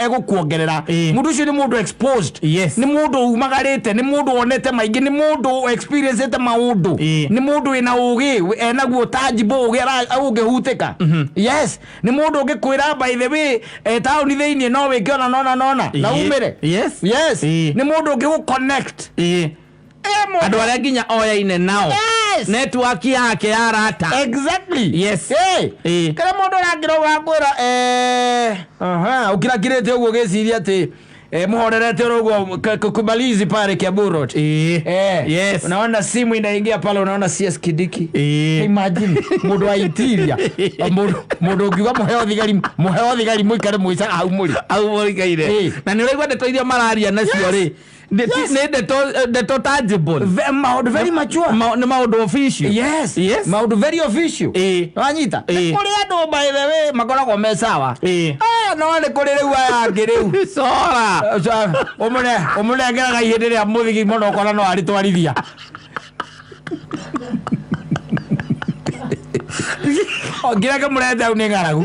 egũkuongerera. Mũndũ ũcio nĩ mũndũ exposed. Nĩ mũndũ umagarĩte, nĩ mũndũ wonete maingĩ, nĩ mũndũ experiencete maũndũ. Nĩ mũndũ wĩna ũgĩ, enaguo tangible ũgĩ ũngĩhutĩka. Yes, nĩ mũndũ ũngĩkwĩra, by the way, taũni thĩinĩ no wĩke ona nona nona na umĩre. Yes. Nĩ mũndũ ũngĩ connect. Andũ arĩa nginya oyaine nao. Network yake ya rata. Hey. Kĩrĩa mũndũ ũrakĩra ũgakwĩra, aha, ũkirakirĩte ũguo ũgĩciria atĩ muhorerete oro ũguo kumalizi pale Kiambu Road. Unaona simu inaingia pale, unaona CS Kidiki. Imagine mũndũ wa interior, mũndũ ũngiuga mũheo thigari, mũheo thigari, mũikare mũicaga hau mũrĩ. Au mũikaire. Na nĩ ũraigua ndeto iria mararia nacio rĩ, nĩ ndeto tangible. Maũndũ very mature. Nĩ maũndũ official. Maũndũ very official. Wanyita? Nĩ kũrĩ andũ, by the way, makoragwo me sawa. Ah, no nĩ kũrĩ rĩu aya angĩ rĩu. Cora. Ũmũnengeraga ihĩndĩ rĩa mũthigi mũno, ũkona no arĩtwarithia. Nginya kĩmũrehete hau nĩ ng'aragu.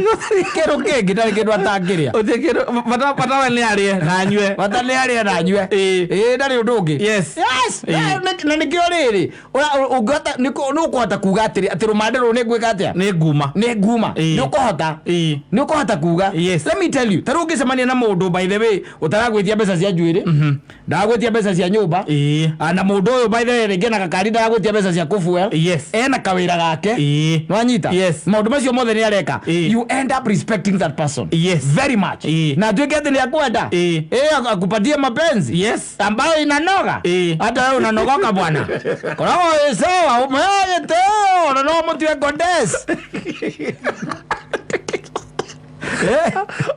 Kĩndũ kĩngĩ ndarĩ kĩndũ atangĩrĩa. Gũtirĩ kĩndũ, bata we nĩ arĩe na anyue. Bata nĩ arĩe na anyue. Ĩĩ ndarĩ ũndũ ũngĩ. Yes. Yes. Ĩĩ. Na nĩkĩo rĩrĩ, ũngĩhota nĩ ũkũhota kuga atĩrĩ atĩ rũmande rũrũ nĩ ngwĩka atĩa? Nĩ nguma. Nĩ nguma. Ĩĩ. Nĩ ũkũhota. Ĩĩ. Nĩ ũkũhota kuga. Yes. Let me tell you, ta rĩu ũngĩcemania na mũndũ, by the way, ũtaragwĩtia mbeca cia njuĩrĩ, ndagwĩtia mbeca cia nyũmba. Ĩĩ. Ah, na mũndũ ũyũ, by the way, rĩngĩ na gakari, ndagwĩtia mbeca cia kũbuel. Yes. Ena kawĩra gake. Ĩĩ. Nwanyita? Yes. Maũndũ macio mothe nĩ areka. Ĩĩ. You end up respecting that person Yes. very much. Ĩĩ. Na atuĩke atĩ nĩ akwenda. Ĩĩ. Ĩĩ, akupatie mapenzi Yes. ambayo inanoga. Ĩĩ. Hata wewe unanogoka bwana, koragwo wĩ sawa, ũmũheage gĩtĩo na no mũtue goddess.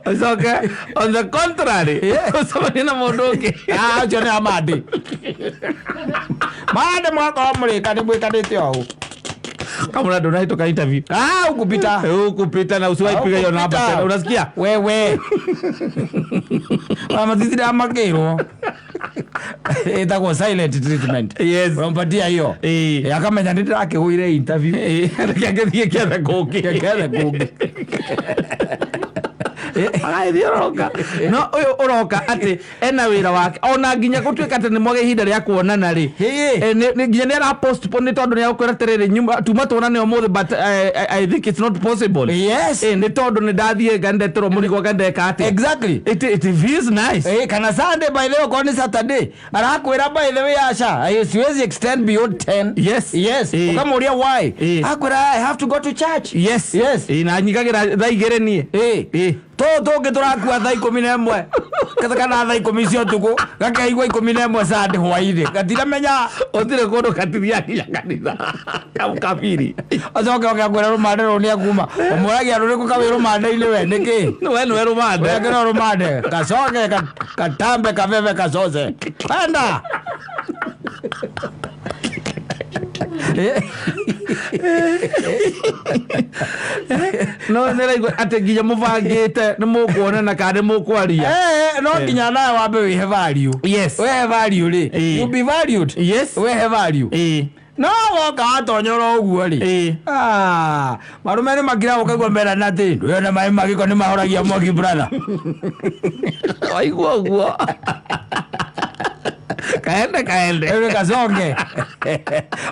Ũcoke on the contrary ũcemanie na mũndũ ũngĩ. Ah, ũcio nĩ amandĩ mandĩ, mũgakorwo mũrĩkani mwĩkanĩte o ũũ. Kama ndũnahĩtũka interview. Ah, ukupita. Ukupita na usiwahi piga hiyo namba tena, unasikia? Wewe mamatithira makĩrwo ĩtagwo silent treatment. Yes. Unampatia hiyo. Ĩĩ. Akamenya nĩ ndĩrakĩgũire interview. Reke agĩthiĩ kĩethe kũngĩ. Kĩethe kũngĩ. Agagĩthiĩ ũroka no ũyũ ũroka atĩ ena wĩra wake, ona nginya gũtuĩka atĩ nĩ mwage ihinda rĩa kuonana rĩ. Ĩĩ. Nginya nĩ ara postpone nĩ tondũ nĩ agũkwĩra atĩrĩrĩ, nyuma tuma tuonane ũmũthĩ, but I think it's not possible. Yes. Nĩ tondũ nĩ ndathiĩ ngandeterwo mũrigo ngandeka atĩa. Exactly. It feels nice. Kana Sunday, by the way, okorwo nĩ Saturday, arakwĩra, by the way, asha, siwezi extend beyond 10. Yes. Yes. Ũkamũria why. Akwĩra, "I have to go to church." Yes. Yes. Na nyingagĩra thaa 2 niĩ. Tũũ tũngĩ tũrakua thaa 11 kana thaa 10 cia ũtukũ, gakaigua 11 Sunday hwainĩ, gatiramenya. Ũtirĩ kũndũ katithiagia kanitha kabiri. Acoke oke akwĩra rũmande rũu nĩ akuma, ũmũragia rũrĩkũ kawĩ rũmande-inĩ we nĩkĩ? We nĩwe rũmande. Wekĩra rũmande kacoke katambe kabebe kacoce enda. No nĩraigua atĩ nginya mũbangĩte nĩ mũkuonana kana nĩ mũkwaria. No nginya nawe wambe wĩhe value. Yes. Wehe value rĩ, you be valued. Yes. Wehe value. No woka watonyora ũguo rĩ, Ah, marume nĩ makira, ũkaigua merana atĩ ndũyona maĩ magĩko nĩ mahoragia mwaki, brother. Waigua ũguo kaende kaende. Ĩrĩ kaconge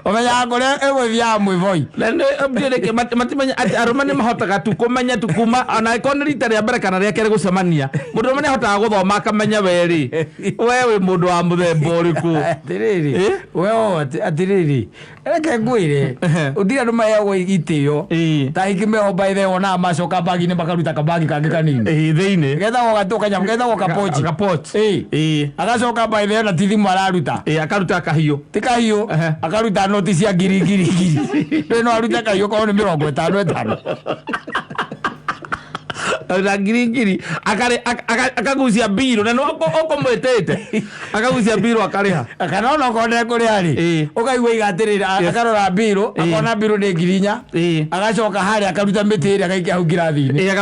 ũmenyaga kũrĩa ĩgũthiaga mwĩboi. Na ndiũĩ nĩkĩ matimenya atĩ arũme nĩ mahotaga tu kũmenya tu kuma ona angĩkorwo nĩ rita rĩa mbere kana rĩa kerĩ gũcemania, mũndũ ũrũme nĩ ahotaga gũthoma akamenya we rĩ, we wĩ mũndũ wa mũthemba ũrĩkũ. Atĩrĩrĩ, Eh? we o atĩrĩrĩ, reke ngwĩre, ũtire andũ maheagwo itĩo ta hiki meho, by the way, wonaga macoka bagi-inĩ makaruta kabagi kangĩ kanini. Thĩinĩ. Getagwo gatũ kanyamũ getagwo kapochi. Kapochi. Agacoka, by the way, na ti thimũ araruta. Akaruta kahiũ. Ti kahiũ. Akaruta noti cia ngiri ngiri ngiri. Ndũĩ no arute kahiũ korwo nĩ 50 5. Na ngiri ngiri akagucia mbirũ na nĩ ũkũmwĩtĩte akagucia mbirũ akarĩha. Kana ona okorwo ndekũrĩa rĩ, ũkaigua iga atĩrĩrĩ, akarora mbirũ, akona mbirũ nĩ 4,000. Agacoka harĩa akaruta mĩtĩ ĩrĩa agaikia hau ngirathi-inĩ.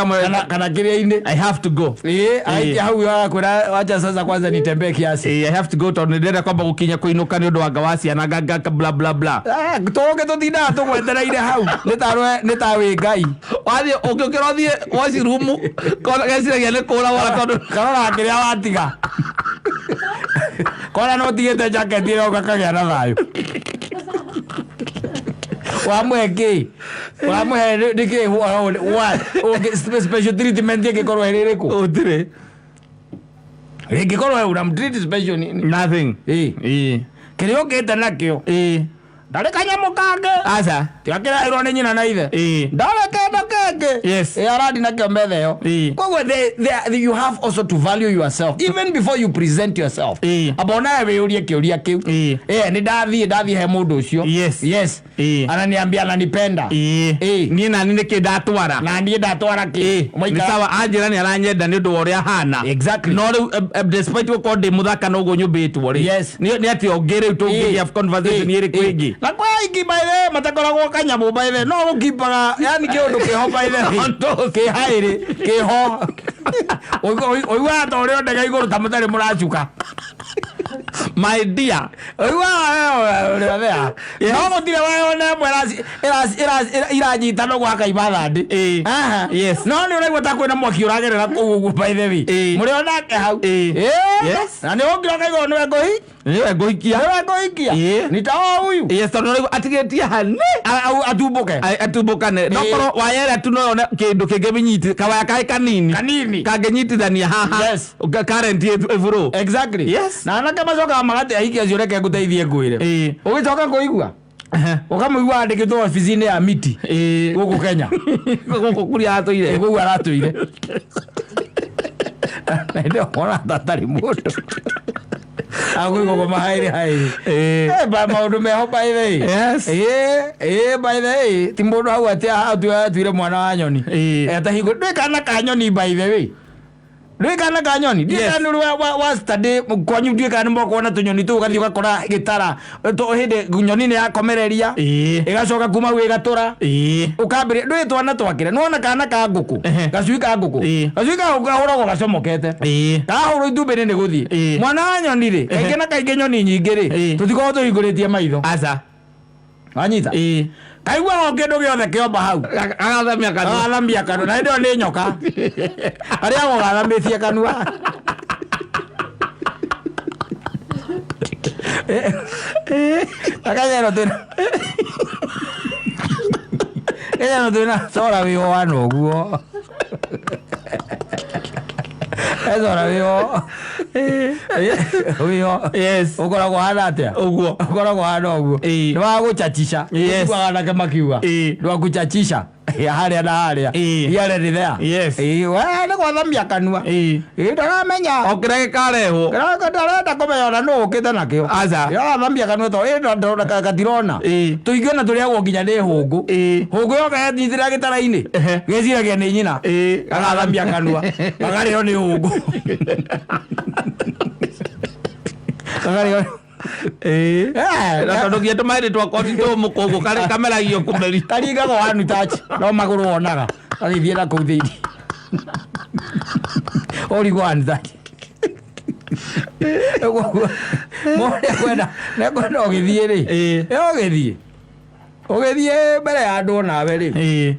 Kana kĩrĩa-inĩ. I have to go. Ĩĩ, agaikia hau, agakwĩra, "Wacha sasa kwanza nitembee kiasi." I have to go tondũ nĩ ndĩrenda kwamba gũkinya kũinũka nĩ ũndũ wa nga wa ciana nga bla bla bla. Ah, tũngĩ tũtindaga tũgwetereire hau nĩ tarwe nĩ ta wĩ Ngai. Wathiĩ ũngĩũkĩra ũthiĩ washroom kona geciragia nĩ kũra wora tondũ karora kĩrĩa watiga, kona no ũtigĩte jaketi ĩyo, gakagĩa na thayũ. Wamũhe kĩ? Ũramũhe nĩkĩ? What special treatment ĩngĩkorwo ĩrĩ ĩrĩkũ? Gũtirĩ. Rĩngĩkorwo ũramtreat special nini? Nothing. Kĩrĩa ũkĩte nakĩo ndarĩ kanyamũ kangĩ. Aca. Tiga kĩrairwo nĩ nyina na ithe. Ndarĩ kĩndũ kĩngĩ. Arandi nakĩo metha ĩyo. Koguo you have also to value yourself even before you present yourself. Amba onawe wĩyũrie kĩũria kĩu. Nĩ ndathiĩ he mũndũ ũcio. Yes. Yes. Ananiambia ananipenda. Niĩ nani nĩkĩ ndatwara? Na niĩ ndatwara kĩ? Nĩ sawa anjĩra nĩ aranyenda nĩ ũndũ wa ũrĩa hana. Exactly. No rĩu despite gũkorwo ndĩ mũthaka na ũguo nyũmbĩtwo rĩ, nĩ atĩ ũngĩ rĩu tũngĩgĩa conversation ĩrĩkũ ĩngĩ? Na kwa aingĩ, by the way, matakoragwo kanyamũ, by the way, no gũkipaga yani kĩũndũ kĩho, by the way, kĩhaĩrĩ kĩho, ũiguaga ta ũrĩa ndege igũrũ ta mũtarĩ mũracuka. My dear. Ũiguaga no gũtirĩ wayona ĩmwe iranyitana ũguo hakaima thandĩ. Ĩĩ. Aha. Yes. No nĩ ũraigua ta kwĩna mwaki ũragerera kũu ũguo, by the way. Ĩĩ. Mũrĩ onake hau. Ĩĩ. Ĩĩ. Yes. Na nĩ ũngĩra ũkaigua nĩwe ngũhi Nĩwe ngũhikia. Nĩwe ngũhikia. Ĩĩ. Nitaoa huyu. Yes, tondũ nĩũraigua atigĩtie hani. Atumbũke. Atumbũkane. No Ĩĩ. korwo waya ĩrĩa tu no yone kĩndũ kĩngĩ mĩnyiti kawaya kaĩ kanini. Kanini. Kangĩnyitithania haha. Yes. Current ĩbũrũ. Exactly. Yes. Na anake macokaga magate ahiki acio, reke ngũteithie ngwĩre. Ĩĩ. Ũgĩcoka kũigua ũkamũigua andĩkĩtwo obici-inĩ ya miti Ĩĩ. gũkũ Kenya. Gũkũ kũrĩa atũire. Kũu aratũire na ndĩ ona tatarĩ mũndũ akũigua mahaĩrĩ haĩrĩ. Ĩĩ. Eh, ba maũndũ meho, by the way. Yes. Ĩĩ, ĩĩ, by the way, ti mũndũ hau atĩ atuire mwana wa nyoni. Ĩĩ. Etahingũ ndwĩ kana ka nyoni, by the way, ndwĩ kana ka nyoni. Ndiũĩ Yes. kana nĩ wa study kwanyu, ndiũĩ kana nĩ mokuona tũnyoni tũu ũgathiĩ ũgakora gĩtara hĩndĩ nyoni nĩ yakomereria, Ĩĩ. ĩgacoka kuma hau ĩgatũra. Ĩĩ. Ũkambĩrĩria ndũĩ twana twakĩre nĩwona kana ka ngũkũ, Ehe. gacui ka ngũkũ. Ĩĩ. Gacui ka ngũkũ kahũragwo gacomokete. Ĩĩ. Kahũrwo itumbĩ-inĩ nĩ gũthiĩ. Ĩĩ. Mwana wa nyoni rĩ, kaingĩ na kaingĩ nyoni nyingĩ rĩ, Ĩĩ. tũtikoragwo tũhingũrĩtie maitho. Aca. Wanyita? Ĩĩ. Kaiguaga o kĩndũ gĩothe kĩomba hau. Agathamia kanua. Agathamia kanua na hĩndĩ ĩyo nĩ nyoka arĩagwo gathamĩtie kanua. Akanyero twĩna Kenya twĩna cora wĩho wana ũguo ecora wĩho wĩho. Yes. Ũkoragwo hana atĩa? Ũguo. Ũkoragwo hana ũguo. Ĩĩ. Nĩ wa gũchachisha. Yes. Ũiguaga anake makiuga Ĩĩ. nĩ wa kuchachisha harĩa na harĩa. Ĩĩ. Here and there. Yes. Ĩĩ, we nĩ gwathamia kanua. Ĩĩ. Ĩĩ, ndaramenya. O kĩrĩa gĩkarehwo. Kĩrĩa ndarenda kũmenya ona nũ ũkĩte nakĩo. Aca. Yathamia kanua to ĩ gatirona. Ĩĩ. Tũingĩ ona tũrĩagwo nginya nĩ hũngũ. Ĩĩ. Hũngũ yoka yanyitĩrĩra gĩtara-inĩ, Ehe. gĩciragia nĩ nyina. Ĩĩ. Gagathamia kanua gakarĩo nĩ hũngũ, gakarĩo. Ĩĩ. Eh, Na tondũ nginya tũmaĩrĩ twakwa ti tũmũ koguo karĩ kameragio kũmeria. Karingagwo one touch no magũrũ wonaga gagĩthiĩ na kũu thĩinĩ, ũrigwo one touch. Mũndũ nĩekwenda ũgĩthiĩ rĩ. Ĩĩ. Ĩ, ũgĩthiĩ mbere ya andũ onawe rĩ, Ĩĩ.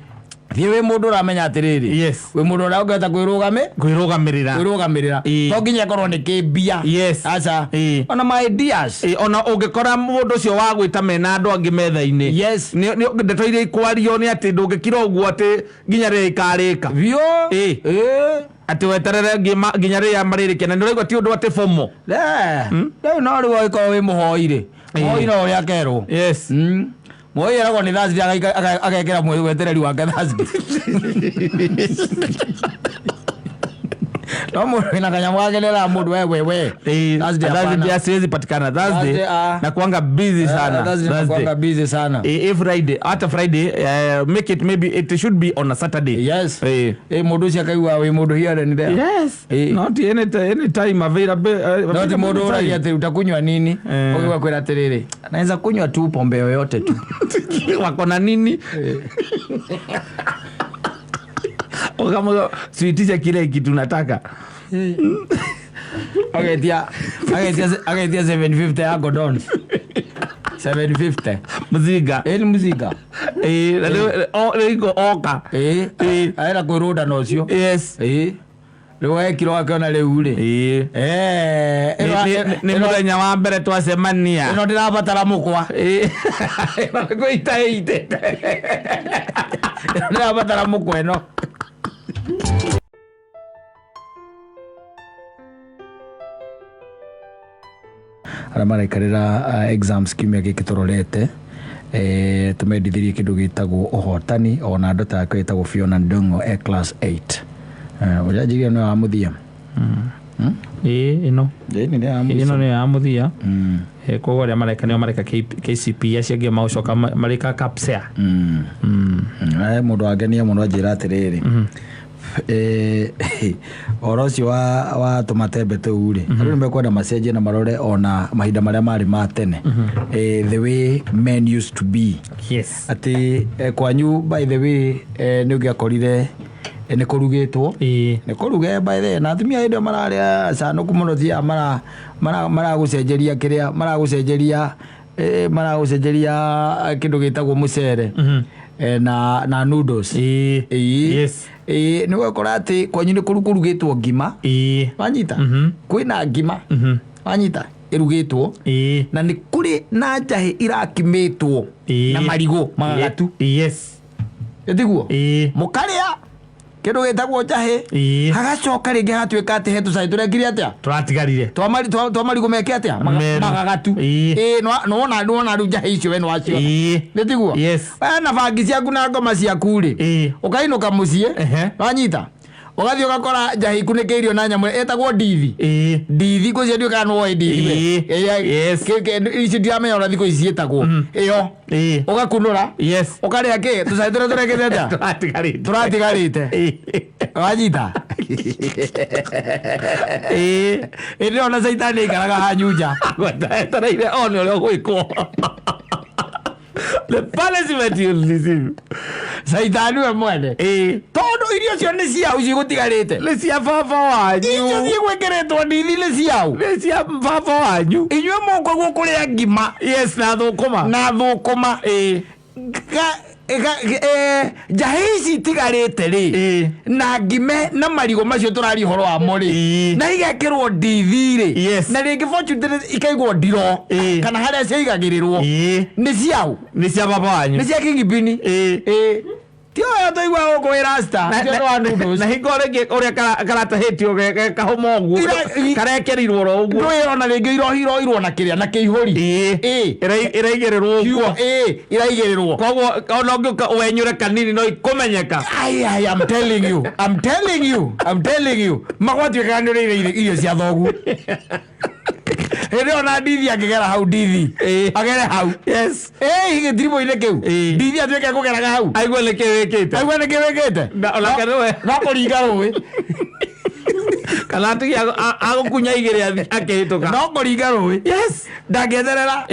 thiĩ wĩ mũndũ ũramenya atĩrĩrĩ, Yes. wĩ mũndũ ũrĩa ũngĩhota kwĩrũgamĩ Kwĩrũgamĩrĩra. kwĩrũgamĩrĩra. Ĩĩ. To nginya ĩkorwo nĩ kĩmbia. Yes. Aca. Ĩĩ. Ona my ideas. Ĩĩ, ona ũngĩkora mũndũ ũcio wa gwĩta mena andũ angĩ metha-inĩ. Yes. Ndeto iria ikwario nĩ atĩ ndũngĩkira ũguo atĩ nginya rĩrĩa ikarĩka. Biũ. Ĩĩ. Ĩĩ. Atĩ weterere nginya rĩrĩa marĩrĩkia na nĩ ũraigua ti ũndũ atĩ bomo. Rĩu no rĩu ũgĩkorwo wĩ mũhoi rĩ, mũhoi no ũrĩa akerwo. Yes. Mũhoi eragwo nĩ Thursday, agekĩra wetereri wake Thursday. No mũndũ wĩna kanyamũ gake nĩeraga mũndũ, we we we, Ĩĩ, Thursday Thursday hapana. siwezi patikana Thursday. Thursday, ah. Nakuanga busy sana. Thursday nakuanga busy sana. Eh, Friday, hata Friday, make it, maybe it should be on a Saturday. Yes. Eh. Ĩ, mũndũ ũcio akaigua wĩ mũndũ here and there. Yes. Eh. Not any time available. No ti mũndũ ũragia atĩ utakunywa nini. Eh. Ũgĩgwa kwĩra atĩrĩrĩ, naweza kunywa tu pombe yoyote tu. Wako na nini? Ukamwambia siitishe kile kitu nataka. Agetia 750 ya Gordons 750. Mzinga. Ĩ, nĩ mũcinga. Eh, na rĩu rĩu iko oka. Ĩ. Ĩ. Arenda kwĩrũnda na ũcio. Yes. Ĩ, rĩu ekirwo akĩona rĩu rĩ. Ĩĩ. Eh, Nĩ mũthenya wa mbere twacemania. Ĩno ndĩrabatara mũkwa. Ĩĩ. Ĩno nĩ kwĩita ĩitĩte. Ĩno ndĩrabatara mũkwa ĩno. Arĩa maraikarĩra exams kiumia gĩkĩ tũrorete, tũmendithirie kĩndũ gĩtagwo ũhotani. Ona ndota yakwa ĩtagwo Fiona Ndung'u e class 8. Ũrĩa njigire nĩ wa mũthia. Ĩĩ, ĩno. Ĩni nĩ ya Ĩno mũico. nĩ ya mũthia. Koguo arĩa mareka nĩo mareka KCPE, acio angĩ magũcoka marĩka KAPSEA. Mũndũ wangenia mũno anjĩra atĩrĩrĩ, ũhoro ũcio wa tũmatembe tũu rĩ, andũ nĩ mekwenda macenjie na marore ona mahinda marĩa marĩ ma tene. The way men used to be. Yes. Atĩ kwanyu, by the way, nĩ ũngĩakorire Nĩ kũrugĩtwo. Nĩ kũruge by the way, na atumia hĩndĩ ĩyo mararĩa canũku mũno, thiaga maragũcenjeria kĩrĩa maragũcenjeria, maragũcenjeria kĩndũ gĩtagwo mũcere na noodles. Ĩĩ. Ĩĩ, nĩ ũgakora atĩ kwanyu nĩ kũrugĩtwo ngima. Wanyita? Kwĩna ngima. Wanyita? Ĩrugĩtwo. Na nĩ kũrĩ na njahĩ irakimĩtwo na marigũ magagatu. Ĩtiguo? Mũkarĩa kĩndũ gĩtagwo njahĩ. Hagacoka rĩngĩ hagatuĩka atĩ he tũcai tũrekire atĩa? Tũratigarire. Twa marigũ meke atĩa? Meru. Magagatu. Ĩĩ, nĩwona rĩu njahĩ icio we nĩwaciona. Nĩ tiguo? Yes. We na bangi ciaku na ngoma ciaku rĩ, ũkainũka mũciĩ, wanyita, ũgathiĩ ũgakora njahĩ ikunĩkĩirio na nyamũ ĩtagwo ndithi. Ndithi ngwĩciria ndiũĩ kana nĩwoĩ ndithi we. Ĩrĩa- Ici ndiramenya ũrĩa thikũ ici ciĩtagwo ĩyo. Ũgakunũra, ũkarĩa kĩ tũcai tũrĩa tũrekĩte atĩa? Tũratigarĩte. Tũratigarĩte. Wanyita? Ĩndĩ ona caitani aikaraga hanyu nja. Etereire one ũrĩa ũgwĩkwo. The punishment you'll receive. Caitani we mwene, tondũ irio icio nĩ ciau cigũtigarĩte. Nĩ cia baba wanyu. Icio cigwĩkĩrĩtwo ndithi nĩ ciau. Nĩ cia baba wanyu. Inyuĩ mũkũguo kũrĩa ngima Yes, na thũkũma. Na thũkũma. Njahĩ ici itigarĩte rĩ, na ngime na marigũ macio tũraria ũhoro wamo rĩ, na igekĩrwo ndithi rĩ, na rĩngĩ fortunately ikaigwo ndiro kana harĩa ciaigagĩrĩrwo, nĩ ciau. Nĩ cia baba wanyu. Nĩ cia kingipini. Ĩĩ, ti ũyũ tũigua gũkũ wĩ rasta. Ti ũndũ wa noodles. Na hingo rĩngĩ ũrĩa karatahĩtio kahũma ũguo, karekĩrirwo oro ũguo. Ndũĩ ona rĩngĩ iroirwo na kĩrĩa na kĩihũri. Ĩraigĩrĩrwo ũguo. Ĩĩ, iraigĩrĩrwo. Koguo ona ũngĩũka wenyũre kanini no ikũmenyeka. Ai, ai, I'm telling you, I'm telling you, I'm telling you. Magwatuĩkaga nĩ ũrĩire irio cia thoguo. Hĩndĩ ĩyo na ndithi angĩgera hau, ndithi. Agere hau. Ĩĩ, gĩtiribũ-inĩ kĩu. Ndithi atuĩke kũgeraga hau. Aigue nĩ kĩ wĩkĩte. Aigua nĩ kĩ wĩkĩte. Na onake nĩwe. No kũringa rũĩ. Kana atige agũkunya igĩrĩ akĩhĩtũka. No kũringa rũĩ. Ndangĩeterera.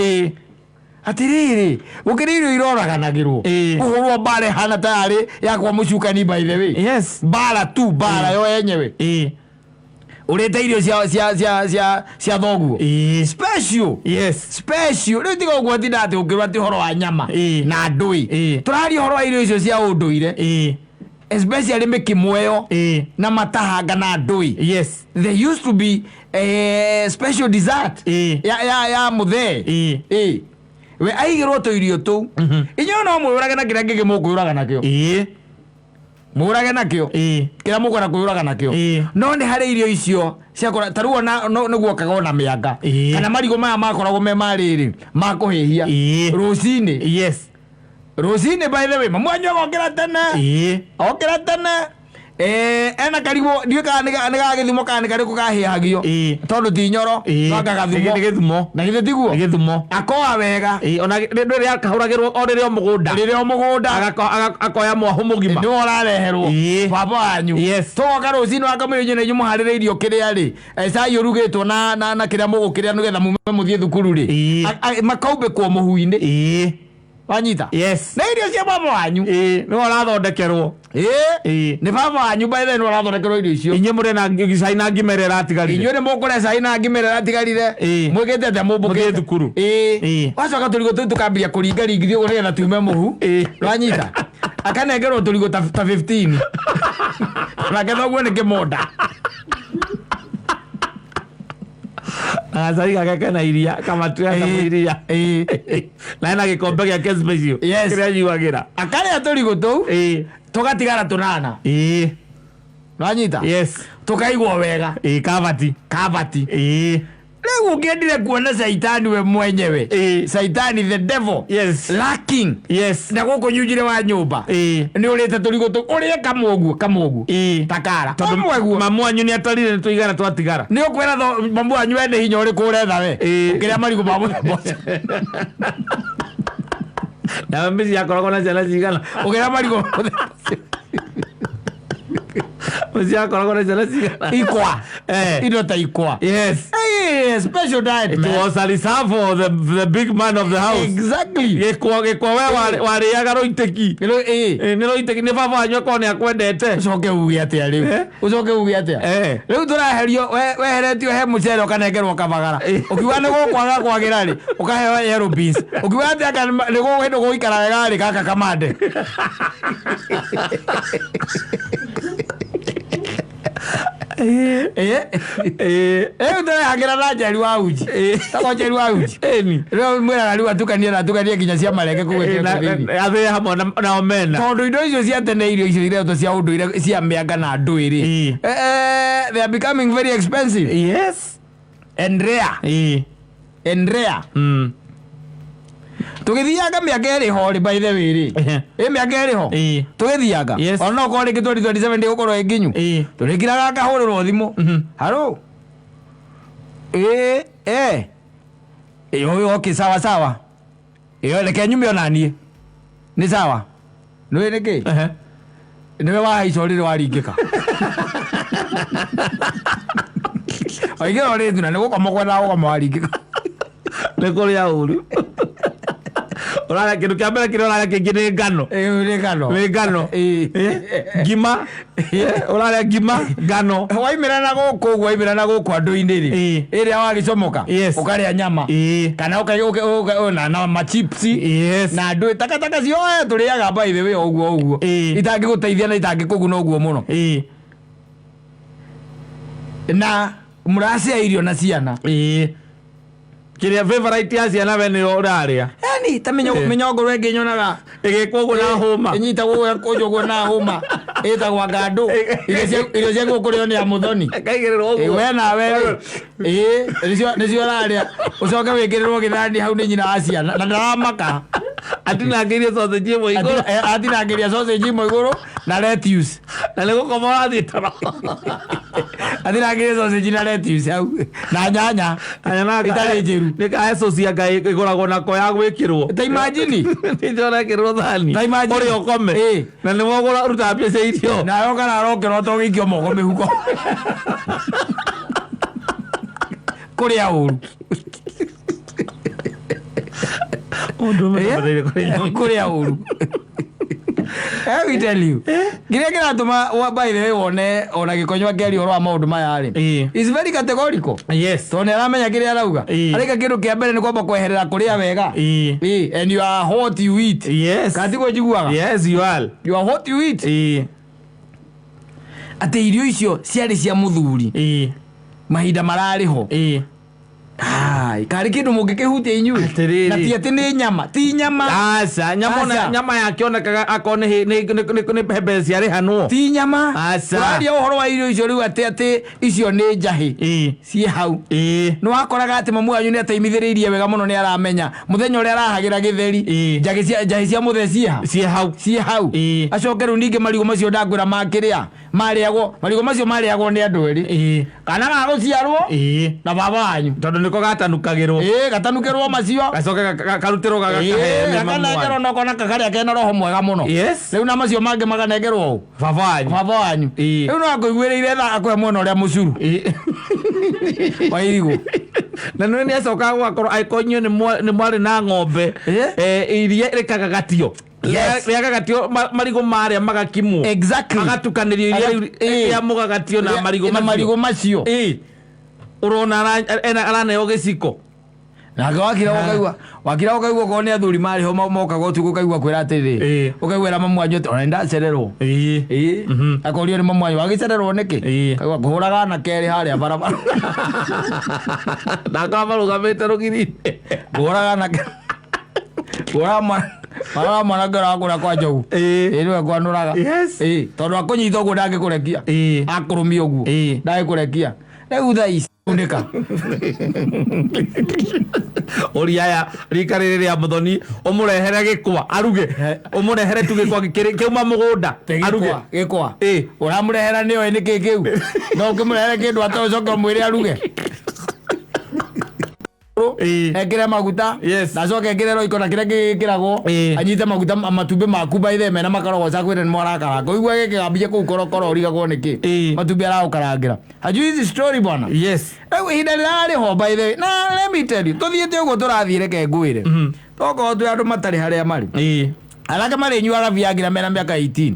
Atirĩrĩ, gũkĩrĩ irio iroraganagĩrwo. Kũhũrwo mbara ĩhana ta yarĩ yakwa mũcukani, by the way. Mbara tu, mbara yo yenyewe. Ũrĩte irio cia thoguo. Special. Special. Rĩu tiga ũguo tinda atĩ ũngĩrwo atĩ ũhoro wa nyama na ndũĩ. Tũraria ũhoro wa irio icio cia ũndũire. Especially mĩkimo ĩyo na matahanga na ndũĩ. There used to be a special dessert ya mũthee. Ĩĩ. We aigĩrwo tũirio tũu. Inyuĩ no mwĩyũrage na kĩrĩa kĩngĩ mũkwĩyũraga nakĩo. Mũrage nakĩo. Kĩrĩa mũkwenda kwĩyũraga nakĩo. No nĩ harĩ irio icio ciakora ta rĩu ona nĩ guokaga ona mĩanga. Kana marigũ maya makoragwo me ma rĩrĩ ma kũhĩhia. Rũcinĩ. Rũcinĩ, by the way, mamu wanyu agokĩra tene. Okĩra tene. Ena karigũ ndiũĩ kana nĩ ga gĩthimo kana nĩ karĩkũ kahĩhagio. Tondũ ti nyoro. No anga gathumo. Nĩ gĩthumo. Na githĩ tiguo? Nĩ gĩthumo. Akoa wega. Ĩĩ, ona rĩrĩa kahũragĩrwo o rĩrĩa o mũgũnda. Rĩrĩa o mũgũnda. Akoya mwahũ mũgima. Nĩwe ũrareherwo. Baba wanyu. Tũgoka rũcinĩ wakamwĩra inyuĩ na inyuĩ mũharĩrĩirio kĩrĩa rĩ, cai ũrugĩtwo na kĩrĩa mũgũkĩrĩa nĩgetha mume mũthiĩ thukuru rĩ. Makaumbĩkwo mũhu-inĩ. Wanyita? Yes. Na irio cia baba wanyu. Ĩĩ, nĩwe ũrathondekerwo. Ĩĩ. Nĩ baba wanyu, by the way, nĩwe ũrathondekerwo irio icio. Inyuĩ mũrĩ na cai na ngima ĩrĩa ĩratigarire. Inyuĩ nĩ mũkũrĩa cai na ngima ĩrĩa ĩratigarire. Mwĩkĩte atĩa? Mũmbũkĩte Mũthiĩ thukuru. Ĩĩ. Wacoka tũrigũ tũu tũkambia kũringaringithio ũguo nĩgetha tume mũhu. Wanyita? Akanengerwo tũrigũ ta 15, nake thoguo nĩ kĩmonda. Na gacai gake kena iria kamatu iria. Na ena gĩkombe gĩake special kĩrĩa anyuagĩra. Akarĩa tũrigũ tũu, tũgatigara tũnana. Wanyita? Yes. Tũkaigwo wega. Ĩĩ, kabati. Kabati. Rĩu ũngĩendire kuona caitani we mwenyewe, caitani the devil, lacking na gũkũ nyunjire wa nyũmba, nĩ ũrĩte tũrigũ tũu, ũrĩe kamwe ũguo, kamwe ũguo, takara Tondũ kamwe guo. Mamu wanyu nĩ atarire nĩ tũigana twatigara. Nĩ ũkwĩra mamu wanyu we nĩ hinya ũrĩkũ ũretha we ũkĩrĩa marigũ ma mũthemba ũcio? Nawe mĩciĩ akoragwo na ciana cigana? Ũkĩrĩa marigũ ma mũthemba ũcio. Mĩciĩ akoragwo na ciana cigana? Ikwa. Indo ta ikwa. Ĩkĩrĩ special diet, It man. was a reserve for the big man of the house. Exactly. Gĩkwa we warĩaga rũitĩki. Ĩno, ĩĩ. Ĩ, nĩ rũitĩki nĩ baba wanyu akorwo nĩ akwendete. Ũcoke uge atĩa rĩu? Eh? Ũcoke uge atĩa? Eh. Rĩu tũraherio weheretio he mũcere ũkanengerwo kabagara. Eh. Ũkiuga nĩ gũkwaga kwagĩra rĩ, ũkaheo yellow beans. Ũkiuga atĩ anga nĩ hĩndĩ gũgũikara wega rĩ, gaka kamande. Ĩ. Rĩu tũrehagĩra na njeri wa uji. Tagwo njeri wa uji. Ĩni. Rĩu mwĩraga rĩu atukanie na atukanie nginya cia marenge kũu Ĩ, ĩkĩre kũu thĩinĩ. athĩe hamwe na omena. Tondũ indo icio cia tene, irio icio iretwo cia ũndũire cia mĩanga na ndwĩrĩ, Ĩ. they are becoming very expensive and rare Ĩ. and rare. Tũgĩthianga mĩaka ĩrĩ ho rĩ, by the way rĩ, ĩ mĩaka ĩrĩ ho Ĩ. tũgĩthianga, ona okorwo rĩngĩ 2027 ndĩgũkorwo ĩ nginyu, Ĩ. tũrĩkiraga ngahũrĩrwo thimũ, haro, ĩ ĩ ĩ, okay, sawa sawa, ĩyo reke nyume onaniĩ nĩ sawa. Nĩũĩ nĩkĩ? Ehe. Nĩwe wahaica ũrĩrĩ waringĩka, waingĩra ũrĩthi na nĩ gũkoma kwendaga gũkoma, waringĩka. Nĩ kũrĩa ũru ũrarĩa. Kĩndũ kĩa mbere kĩrĩa ũrarĩa kĩngĩ nĩ ngano. Ĩĩ, nĩ ngano. Nĩ ngano. Ĩĩ. Eh, ngima. Eh, ũrarĩa ngima ngano. Waimĩra na gũkũ ũguo, waimĩra na gũkũ andũ-inĩ rĩ, Ĩĩ. ĩrĩa wagĩcomoka, ũkarĩa nyama kana na machipsi na andũ takataka cioe tũrĩaga, by the way, ũguo ũguo, itangĩgũteithia na itangĩkũguna ũguo mũno. Na mũracĩa irio na ciana. Ĩĩ. Kĩrĩa favorite ya ciana we nĩyo ũrarĩa. Yani ta mĩnyongoro ĩngĩ nyonaga ĩgĩkwo ũguo na hũma. Ĩnyitagwo ũguo, ĩgakũnjwo ũguo na hũma, ĩtagwo ngandũ. Irio cia gũkũrĩo nĩ amuthoni. Ĩkaigĩrĩrwo Ĩ, ũguo. we nawe rĩ, ĩ nĩcio ũrarĩa, ũcoke wĩkĩrĩrwo gĩthani hau nĩ nyina wa ciana na ndaramaka. Atinangĩirie sausage ĩmwe igũrũ. Atinangĩria sausage imwe igũrũ na lettuce. Na nĩ gũkoma ũrathiĩ toro. Atinangĩria sausage na lettuce hau na nyanya itarĩ njĩru. Nĩ kahe coci anga ĩgũragwo nako ya gwĩkĩrwo. Ta imagine. Nĩcio ũrekĩrwo thani. Ta imagine. Ũrĩa ũkome. Ĩ. Na nĩwe ũgũra ũrutaga mbia cia irio. Nawe ũkarara ũkĩrota ũgĩikio moko mĩhuko, kũrĩa ũru. Mũndũ ũmwe kũrĩa irio. Kũrĩa ũru. Let me tell you, kĩrĩa kĩratũma by the way wone ona gĩkonyo akĩaria ũhoro wa maũndũ maya rĩ, is very categorical, tondũ nĩ aramenya kĩrĩa arauga. Araiga kĩndũ kĩa mbere nĩ kwamba kweherera kũrĩa wega. Ĩ, and you are what you eat. Kana tiguo njiguaga? Yes, you are. You are what you eat. Atĩ irio icio ciarĩ cia mũthuri mahinda mararĩ ho. Ai, karĩ kĩndũ mũngĩkĩhutia inyuĩ? Atĩrĩrĩ. Na ti atĩ nĩ nyama, ti nyama. Aca, nyama ona- Aca. nyama yakĩonekaga akorwo nĩ mbeca ciarĩhanwo. Ti nyama. Aca. Ũraria ũhoro wa irio icio rĩu atĩ icio nĩ njahĩ ciĩ hau. Nĩ wakoraga atĩ mamu wanyu nĩ ateimithĩrĩirie wega mũno, nĩ aramenya mũthenya ũrĩa arahagĩra gĩtheri, njahĩ cia mũthee ciĩha. Ciĩ hau. Ciĩ hau. Acoke rĩu ningĩ marigũ macio, ndakwĩra makĩrĩa marĩagwo, marigũ macio marĩagwo nĩ andũ erĩ, kana gagũciarwo na baba wanyu. Tondũ nĩko gatanukagĩrwo. Ĩĩ, gatanukĩrwo macio. Gacoke karutĩrwo gakaheo nĩ mamu Gakanengerwo wanyu. na ũkona kakarĩa kena roho mwega mũno. Rĩu na macio mangĩ makanengerwo ũ? Baba wanyu. Baba wanyu. Rĩu no akũiguĩrĩire tha akũhe mwena ũrĩa mũcuru wa irigũ. Na nĩ nĩ acokaga gũgakorwo angĩkorwo inyuĩ nĩ mwarĩ na ng'ombe, iria rĩkagagatio. Rĩagagatio, marigũ marĩa magakimwo, magatukanĩrio iria rĩu rĩa mũgagatio na marigũ Na macio. Marigũ macio. Ĩĩ. Ũrona araneo gĩciko. Nake wakira ũkaigua, wakira ũkaigua okorwo nĩ athuri marĩ ho mokaga ũtukũ, ũkaigua kwĩra atĩrĩrĩ, ũkaigua ĩra mamu wanyu atĩ ona nĩndacererwo. Ĩĩ, akorio nĩ mamu wanyu, wagĩcererwo nĩkĩ? Kaigua ngũhũraga anake erĩ harĩa barabara. Ndakora marũgamĩte rũgiri-inĩ. Ngũhũraga anake, ngũhũraga mwana, marora mwanake ũrĩa wakũrĩa kwa njogu. Ĩĩ, nĩwe ngwanũraga. Ĩĩ, tondũ akũnyita ũguo ndangĩkũrekia. Akũrũmia ũguo ndangĩkũrekia. Rĩu thaa ici kunĩka. Ũria aya rika rĩrĩ rĩa mũthoni, ũmũrehere gĩkwa aruge, ũmũrehere tu gĩkwa kĩauma mũgũnda aruge. Gĩkwa, gĩkwa. Ũramũrehera nĩoĩ nĩkĩ kĩu? No ũkĩmũrehere kĩndũ atoĩ, ũcoke ũmwĩre aruge? Ekĩre maguta. Yes. Na acoke ekĩre roiko na kĩrĩa gĩkĩragwo. Anyite maguta matumbĩ maku by the mena makorogoca kwĩre nĩ mwarakaranga. Ũigua gĩkĩgambia kũu korokoro ũrigagwo nĩkĩ. Matumbĩ aragũkarangĩra. Hajui hizi story bwana. Rĩu ihinda rĩrarĩ ho by the way. Na let me tell you, tũthiĩte ũguo tũrathiĩ reke ngwĩre. Tokorwo twĩ andũ matarĩ harĩa marĩ. Anake marĩnyuaga Viagra mena mĩaka 18.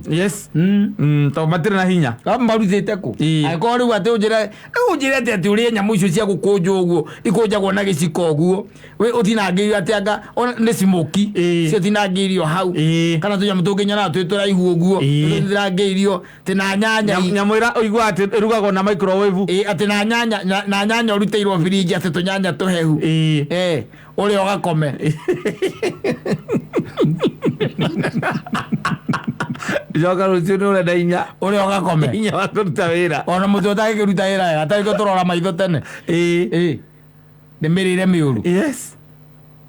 Tondũ matirĩ na hinya. Kama marutĩte kũ? Angĩkorwo rĩu atĩ ũnjĩre, rĩu ũnjĩre atĩ atĩ ũrĩe nyamũ icio cia gũkũnjwo ũguo, ikũnjagwo na gĩciko ũguo. We ũtinangĩirio atĩ anga ona nĩ smoky. Cio tinangĩirio hau. Kana tũnyamũ tũngĩ nyonaga twĩ tũraihu ũguo. Tũtinangĩirio atĩ na nyanya Nyamũ ĩrĩa ũiguaga atĩ ĩrugagwo na microwave. Atĩ na nyanya, na nyanya ũrutĩirwo biringi atĩ tũnyanya tũhehu. Ũrĩa ũgakome. Coka rũciũ nĩ ũrenda hinya. Ũrĩa ũgakome. Hinya wa kũruta wĩra. Ona mũtwe ũtangĩkĩruta wĩra wega, atarĩ kĩo tũrora maitho tene. Nĩ mĩrĩre mĩũru.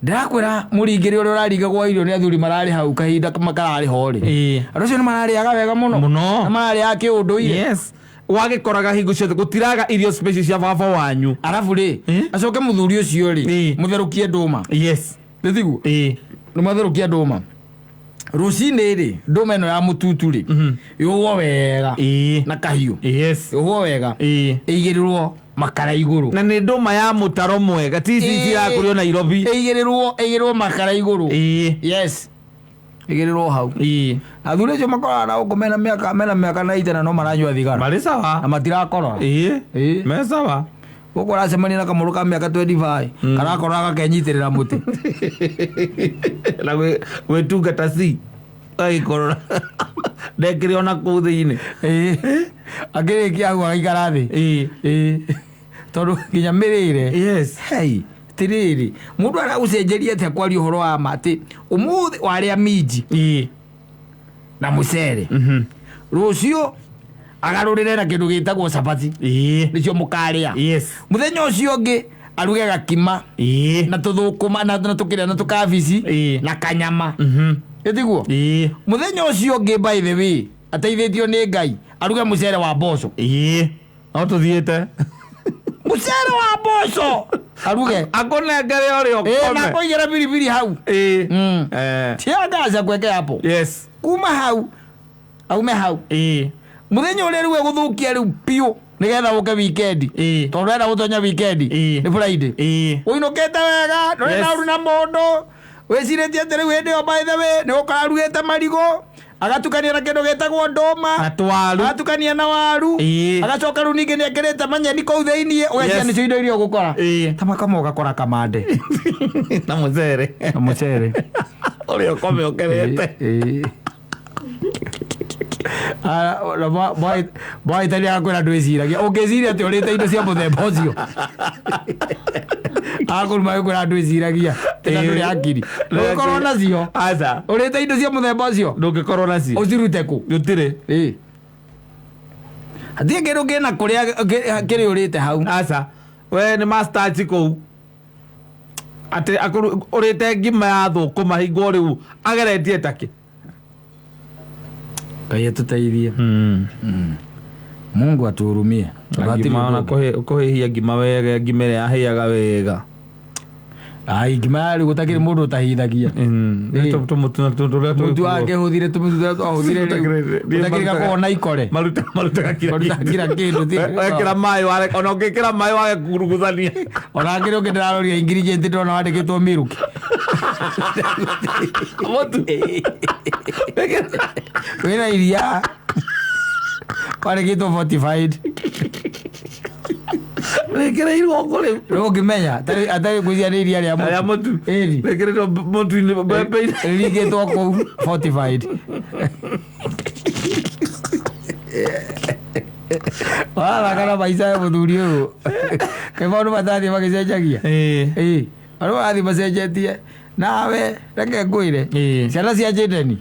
Ndĩrakwĩra mũringĩrĩ ũrĩa ũraringagwo irio nĩ athuri mararĩ hau kahinda kararĩ ho rĩ. Andũ acio nĩ mararĩaga wega mũno. Mũno. Nĩ mararĩaga kĩũndũire. Wagĩkoraga hingo ciothe gũtiraga irio special cia baba wanyu. Arabu rĩ, acoke mũthuri ũcio rĩ, mũtherũkie ndũma. Nĩ tiguo? Nĩ mwatherũkia ndũma. Rũcinĩ rĩ, ndũma ĩno ya mũtutu rĩ, yũgwo wega. Na kahiũ. Yũgwo wega. Ĩigĩrĩrwo makara igũrũ. Na nĩ ndũma ya mũtaro mwega, ti ici cirakũrio Nairobi. Ĩigĩrĩrwo makara igũrũ. Yes. Ĩigĩrĩrwo hau. Athuri acio makoraga na gũkũ mena mĩaka na itana no maranyua thigara. Marĩ sawa. Na matirakorora. Me sawa. Gũkũ ũracemania na kamũrũ ka mĩaka 25, karakorora gakenyitĩrĩra mũtĩ. Na gwĩtungata ci. Agĩkorora. Ndekĩre ona kũu thĩinĩ. Akĩrĩkia hau agaikara thĩ. Tondũ nginya mĩrĩre. Hey, atĩrĩrĩ, mũndũ aragũcenjeria atĩa kwaria ũhoro wa ma atĩ ũmũthĩ warĩa minji na mũcere. Rũciũ agarũrĩre na kĩndũ gĩtagwo cabaci. Nĩcio mũkarĩa. Mũthenya ũcio ũngĩ aruge gakima. Na tũthũkũma, na tũkĩrĩa na tũkabici, na kanyama. Ĩtiguo? Mũthenya ũcio ũngĩ by the way, ateithĩtio nĩ Ngai, aruge mũcere wa mboco. No tũthiĩte. Mũcere wa mboco. Aruge. Akũnengere ũrĩa Na ũkome. akũigĩra biribiri hau. Tia ngaca kweke hapo. Kuma hau, aume hau. Mũthenya ũrĩa rĩu egũthũkia rĩu biũ nĩgetha ũke weekend. Tondũ ũrenda gũtonya weekend. Nĩ Friday. Ũinũkĩte wega, ndũrĩ na ũru na mũndũ. Wĩcirĩtie atĩ rĩu hĩndĩ ĩyo by the way, nĩ gũkora arugĩte marigũ, agatukania na kĩndũ gĩtagwo ndũma. Na twaru. Agatukania na waru. Agacoka rĩu ningĩ nĩekĩrĩte manyeni kũu thĩiniĩ, ũgeciria nĩcio indo iria ũgũkora. Ta makama ũgakora kamande. Na mũcere. Na mũcere. Ũrĩa ũkome ũkerete. Mwaitania agakwĩra ndwĩciragia. Ũngĩciria atĩ ũrĩte indo cia mũthemba ũcio. Agakũruma agĩkwĩra ndwĩciragia. Tena ndũrĩ hakiri. Ndũngĩkorwo nacio. Aca. Ũrĩte indo cia mũthemba ũcio. Ndũngĩkorwo nacio. Ũcirute kũ? Gũtirĩ. Hatirĩ kĩndũ kĩna kũrĩa kĩrĩ ũrĩte hau. Aca. We nĩ ma starch kũu. Atĩ ũrĩte ngima ya thũkũma hingo rĩu ageretie takĩ. Ngai atũteithie. Mungu atuhurumie. Ngima ona kũhĩhia ngima wega, ngima ĩrĩa yahĩaga wega. Ai, ngima yarĩ gũtakĩrĩ mũndũ ũtahithagia. Tũmũtu Mũtu wakĩhũthire, tũmũtu tũrĩa twahũthire rĩu. Gũtakĩrĩ gakoragwo na ikore. Marutaga kira Marutaga kira kĩndũ, ti- Wekĩra maĩ ware, ona ũngĩkĩra maĩ wage kuruguthania. Ona ngĩrĩ ũngĩ ndĩraroria ingredient ndĩrona wandĩkĩtwo milk. Mũtu. Wĩna iria. Wandĩkĩtwo fortified. Wĩkĩrĩirwo kũ rĩu? Rĩu ũngĩmenya, atarĩ ngwĩciria nĩ iria rĩa mũtu. Rĩa mũtu. Ĩni. Wĩkĩrĩtwo mũtu-inĩ, mbembe-inĩ. Rĩringĩtwo kũu fortified. Warathaka na maica ya mũthuri ũyũ. Kaĩ maũndũ matathiĩ magĩcenjagia? Maũndũ marathiĩ macenjetie. Nawe, reke ngwĩre. Ciana cia Jayden.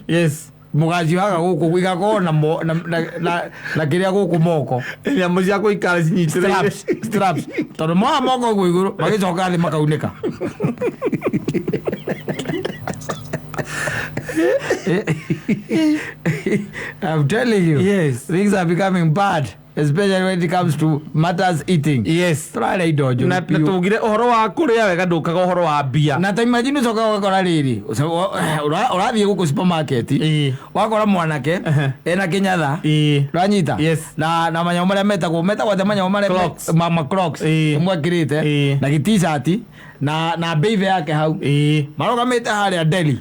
Mũgaciohaga gũkũ, igakorwo na na kĩrĩa gũkũ moko. Nyamũ cia gũikara cinyitĩrĩire. Straps, straps. Tondũ moha moko ũguo igũrũ, magĩcoka thĩ makaunĩka. I'm telling you. Things are becoming bad. Especially when it comes to matters eating. Tũrarĩa indo njũru Na biũ. Tugire ũhoro wa kũrĩa wega ndũkaga ũhoro wa mbia. Na ta imagine ũcoka ũgakora rĩrĩ, ũrathiĩ gũkũ supermarket, wakora mwanake ena kĩnyatha, ũranyita? Na manyamũ marĩa metagwo atĩa, manyamũ marĩa Crocs. ma Crocs. Mwekĩrĩte na gĩ-T-shirt na mbeibe yake hau, marũgamĩte harĩa deli.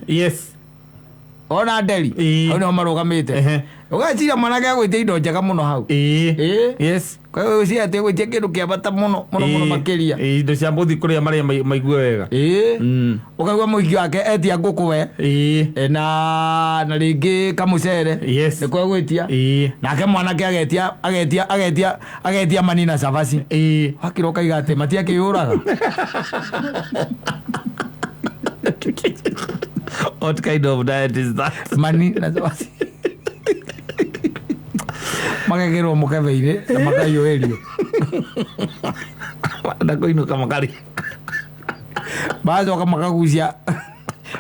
Ona deli, hau nĩho marũgamĩte. Ũgeciria mwanake agwĩtia indo njega mũno hau. Kwa hiyo ũcio atĩ gwĩtia kĩndũ kĩa bata mũno mũno mũno makĩria. Indo cia mũthi kũrĩa marĩa maigue wega. Ũkaigua mũhiki wake etia ngũkũ we, na rĩngĩ kamũcere, nĩko egwĩtia. Nake mwanake agetia mani na cabaci. Wakĩra ũkaiga atĩ matiakĩyũraga. What kind of diet is that? Mani na cabaci magekĩrwo mũkebe-inĩ na makaiyũrĩrio. Na kũinũka makarĩa. Magacoka makagucia,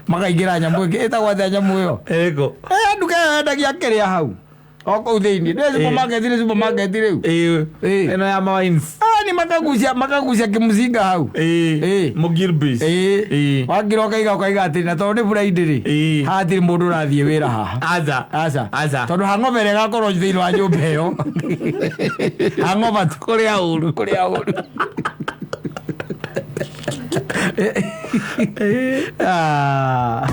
makaingĩra nyamũ ĩngĩ ĩtagwo atĩa nyamũ ĩyo? Ĩko. Nduka ĩyo yendagia kĩrĩa hau o kũu thĩinĩ nĩ supermarket, nĩ supermarket rĩu. Ĩno ya mawines. Ah, ni makagucia kĩmũcinga hau. Mũgilbis. Wakĩra ũkaiga atĩ na tondũ nĩ Friday rĩ, haha hatirĩ mũndũ ũrathiĩ wĩra haha. Aca. Aca. Aca. Tondũ hangover ĩgakorwo thĩinĩ wa nyũmba ĩyo, hangover tu. Kũrĩa ũru. Kũrĩa ũru. Ah.